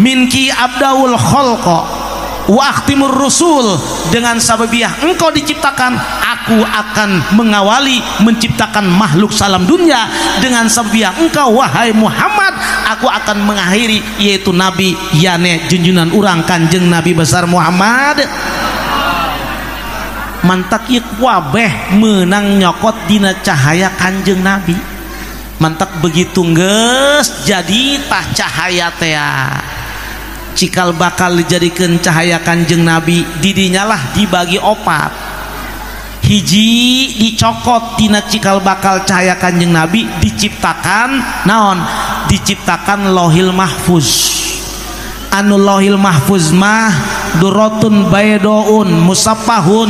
[SPEAKER 1] Minki abdaul khalqa wa akhtimur rusul, dengan sababiah engkau diciptakan, aku akan mengawali menciptakan makhluk salam dunia. Dengan sababiah engkau wahai Muhammad, aku akan mengakhiri yaitu Nabi yane junjunan urang Kanjeng Nabi besar Muhammad. Mantak ieu kabeh meunang nyokot dina cahaya Kanjeng Nabi. Mantak begitu geus jadi tah cahaya tea Cikal bakal dijadikan cahaya Kanjeng Nabi didinyalah dibagi opat. Hiji dicokot tina cikal bakal cahaya Kanjeng Nabi diciptakan naon? Diciptakan Lauhil Mahfuz. Anu Lauhil Mahfuz mah durotun baydoun musaffahun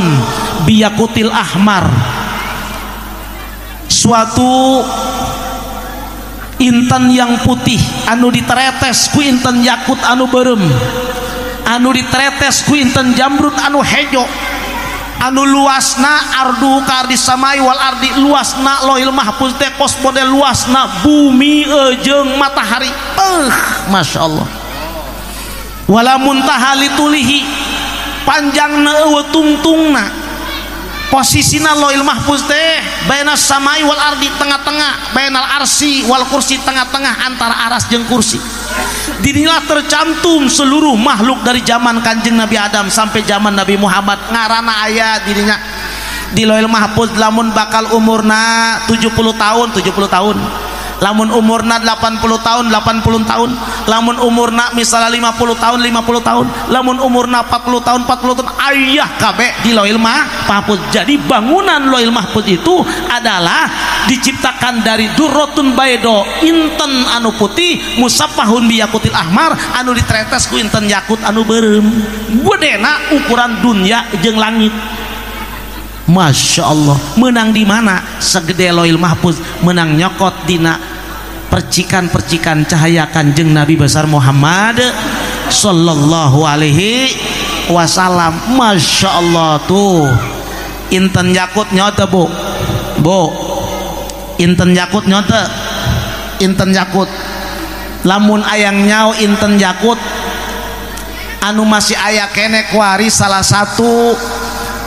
[SPEAKER 1] biyakutil ahmar. Suatu intan yang putih anu diteretes ku intan yakut anu berem, anu diteretes ku intan jamrut anu hejo, anu luasna ardu kardi samai wal ardi, luasna Lauhil Mahfuz teh kos model luasna bumi jeung matahari. Masya Allah. Wala muntaha litulihi, panjangna eueuh tungtungna. Posisina Lauhil Mahfuz teh bainas samai wal ardi, tengah-tengah, bainal arsi wal kursi, tengah-tengah antara aras jeung kursi. Dinilah tercantum seluruh makhluk dari zaman Kanjeng Nabi Adam sampai zaman Nabi Muhammad. Ngarana aya dirinya di Lauhil Mahfuz. Lamun bakal umurna 70 tahun, 70 tahun. Lamun umurna 80 tahun, 80 tahun. Lamun umurna misalnya 50 tahun, 50 tahun. Lamun umurna 40 tahun, 40 tahun. Ayah kabeh di Lauhil Mahfuz. Jadi bangunan Lauhil Mahfuz itu adalah diciptakan dari durrotun baydo, inten anu putih, musaffahun biyakutil ahmar, anu ditretes ku inten yakut anu beureum. Gedena ukuran dunia jeung langit. Masya Allah. Menang di mana? Segede Lauhil Mahfuz menang nyokot dina percikan-percikan cahaya Kanjeng Nabi besar Muhammad sallallahu alaihi wasallam. Masya Allah tuh inten yakut nyote bu, bu inten yakut nyote, inten yakut. Lamun ayang nyau inten yakut anu masih aya kene kuari salah satu,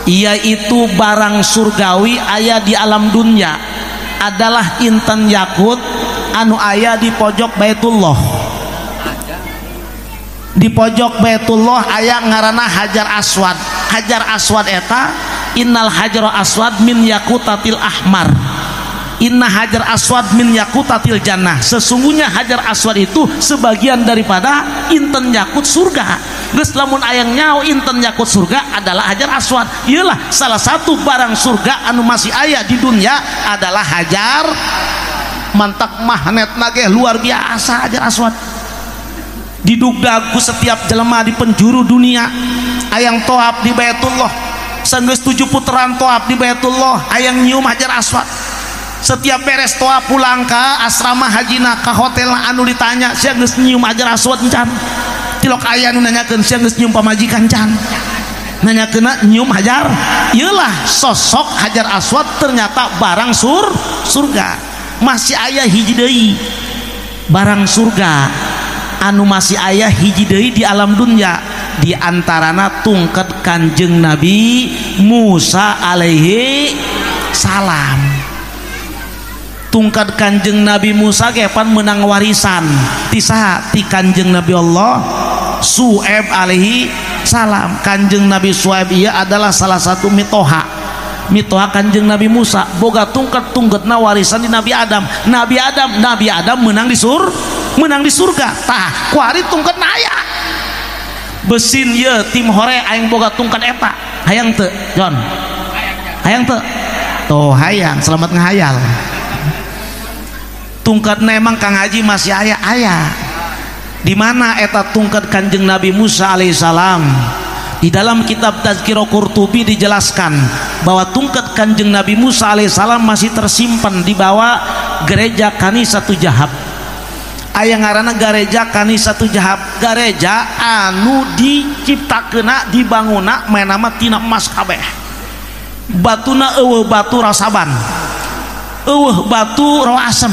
[SPEAKER 1] yaitu barang surgawi aya di alam dunia adalah inten yakut anu aya di pojok Baitullah. Di pojok Baitullah aya ngaranna Hajar Aswad. Hajar Aswad eta innal hajar aswad min yakutatil ahmar, inna hajar aswad min yakutatil jannah. Sesungguhnya hajar aswad itu sebagian daripada inten yakut surga. Geus lamun ayang nyao inten yakut surga adalah hajar aswad. Iyalah salah satu barang surga anu masih aya di dunia adalah hajar. Mantak magnet nage luar biasa hajar aswad. Didugdag ku setiap jelema di penjuru dunia. Ayang toab di Baitullah, sanggeus 7 putaran toab di Baitullah, ayang nyium hajar aswad. Setiap beres toa pulang ke asrama hajina ke hotel anu ditanya sia geus nyium hajar aswad encan? Tilok aya nu nanyakeun sia geus nyium pamajikan can? Nanyakeunna nyium hajar. Ieulah sosok hajar aswad ternyata barang surga. Masih aya hiji deui barang surga anu masih aya hiji deui di alam dunia, di antarana tungket Kanjeng Nabi Musa alaihi salam. Tungkat Kanjeng Nabi Musa kepan menang warisan ti saha? Ti Kanjeng Nabi Allah Su'aib alaihi salam. Kanjeng Nabi Su'aib ieu adalah salah satu mitoha, mitoha Kanjeng Nabi Musa. Boga tungkat tungkatna warisan di Nabi Adam. Nabi Adam, Nabi Adam menang di menang di surga. Tah kuari tungkatna aya besin ye tim hore aing boga tungkat eta. Hayang teu John? Hayang teu? Tuh hayang, selamat ngahayal. Tungkatna emang Kang Haji masih aya aya. Di mana eta tungkat Kanjeng Nabi Musa alaihissalam? Di dalam kitab Tazkirah Qurtubi dijelaskan bahwa tungkat Kanjeng Nabi Musa alaihissalam masih tersimpan di bawah gereja Kanisatu Jahab. Aya ngaranna gereja Kanisatu Jahab, gereja anu diciptakeuna dibangunna maenama tina emas kabeh. Batuna eueuh batu rasaban, eueuh batu rawa asem,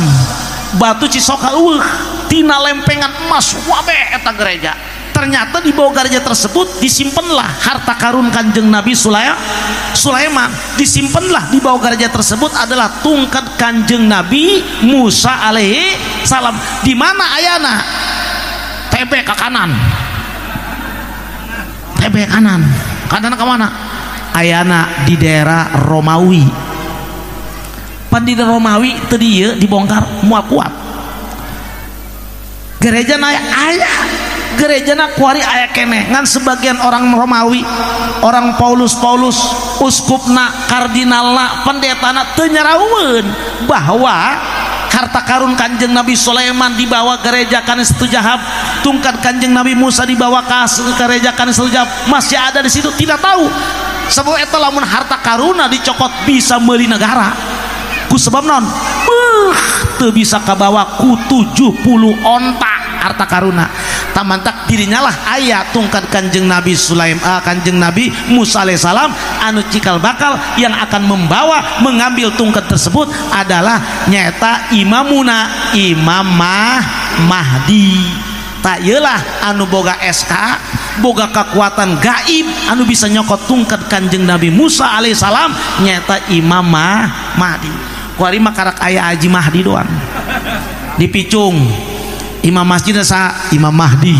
[SPEAKER 1] batu cisoka eueuh, tina lempengan emas wabe eta gereja. Ternyata di bawah gereja tersebut disimpanlah harta karun Kanjeng Nabi Sulaiman. Disimpanlah di bawah gereja tersebut adalah tungkat Kanjeng Nabi Musa alaihi salam. Di mana ayana? TB ke kanan, TB kanan, kanan ke mana? Ayana di daerah Romawi. Pan di Romawi tadi ieu dibongkar moal kuat. Gereja naik aya Gerejana kuari aya keneh ngan sebagian orang Romawi, orang Paulus Paulus, uskupna, kardinalna, pendetana teu nyaraueun bahwa harta karun Kanjeng Nabi Sulaiman dibawa gereja Kanisatu Jahab, tungkat Kanjeng Nabi Musa dibawa ke gereja Kanisatu Jahab masih ada di situ, tidak tahu. Sebab eta lamun harta karuna dicokot bisa meuli negara. Ku sebab non? Teu bisa kabawa ku 70 onta harta karuna. Tamantak dirinya lah aya tungkat Kanjeng Nabi Sulaiman, Kanjeng Nabi Musa alaihissalam anu cikal bakal yang akan membawa mengambil tungkat tersebut adalah nyata imamuna Imam Mahdi. Tak yelah anu boga SK boga kekuatan gaib anu bisa nyokot tungkat Kanjeng Nabi Musa alaihissalam nyata Imam Mahdi. Kuari mah karak aya Haji Mahdi doang dipicung imam masjid sa Imam Mahdi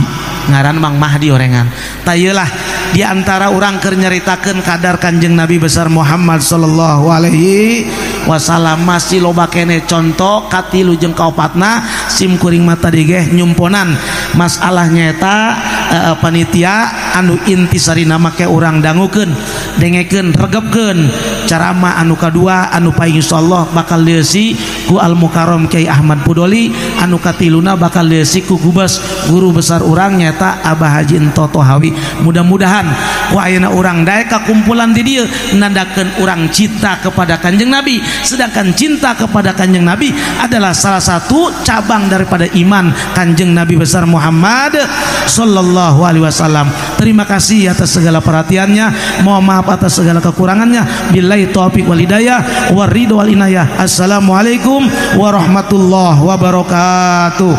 [SPEAKER 1] ngaran Mang Mahdi orengan. Tayelah di antara urang keur nyaritakeun kadar Kanjeng Nabi besar Muhammad sallallahu alaihi wasallam masih loba kene contoh katilu jeung kaopatna sim kuring mata tadi geh nyumponan masalah nyaeta panitia anu intisarina make urang dangukeun dengekeun regepkeun ceramah anu kadua anu paing insyaallah bakal dieusi ku Al Mukarram Kiai Ahmad Pudoli, anu katiluna bakal dieusi ku Gubes guru besar urang nyaeta Abah Haji Ento Tohawi. Mudah-mudahan ku ayeuna urang daek kakumpulan di dieu nandakeun urang cinta kepada Kanjeng Nabi, sedangkan cinta kepada Kanjeng Nabi adalah salah satu cabang daripada iman Kanjeng Nabi besar Muhammad sallallahu alaihi wasallam. Terima kasih atas segala perhatiannya, mohon maaf atas segala kekurangannya. Billahi taufik wal hidayah waridho wal inayah. Assalamualaikum warahmatullahi wabarakatuh.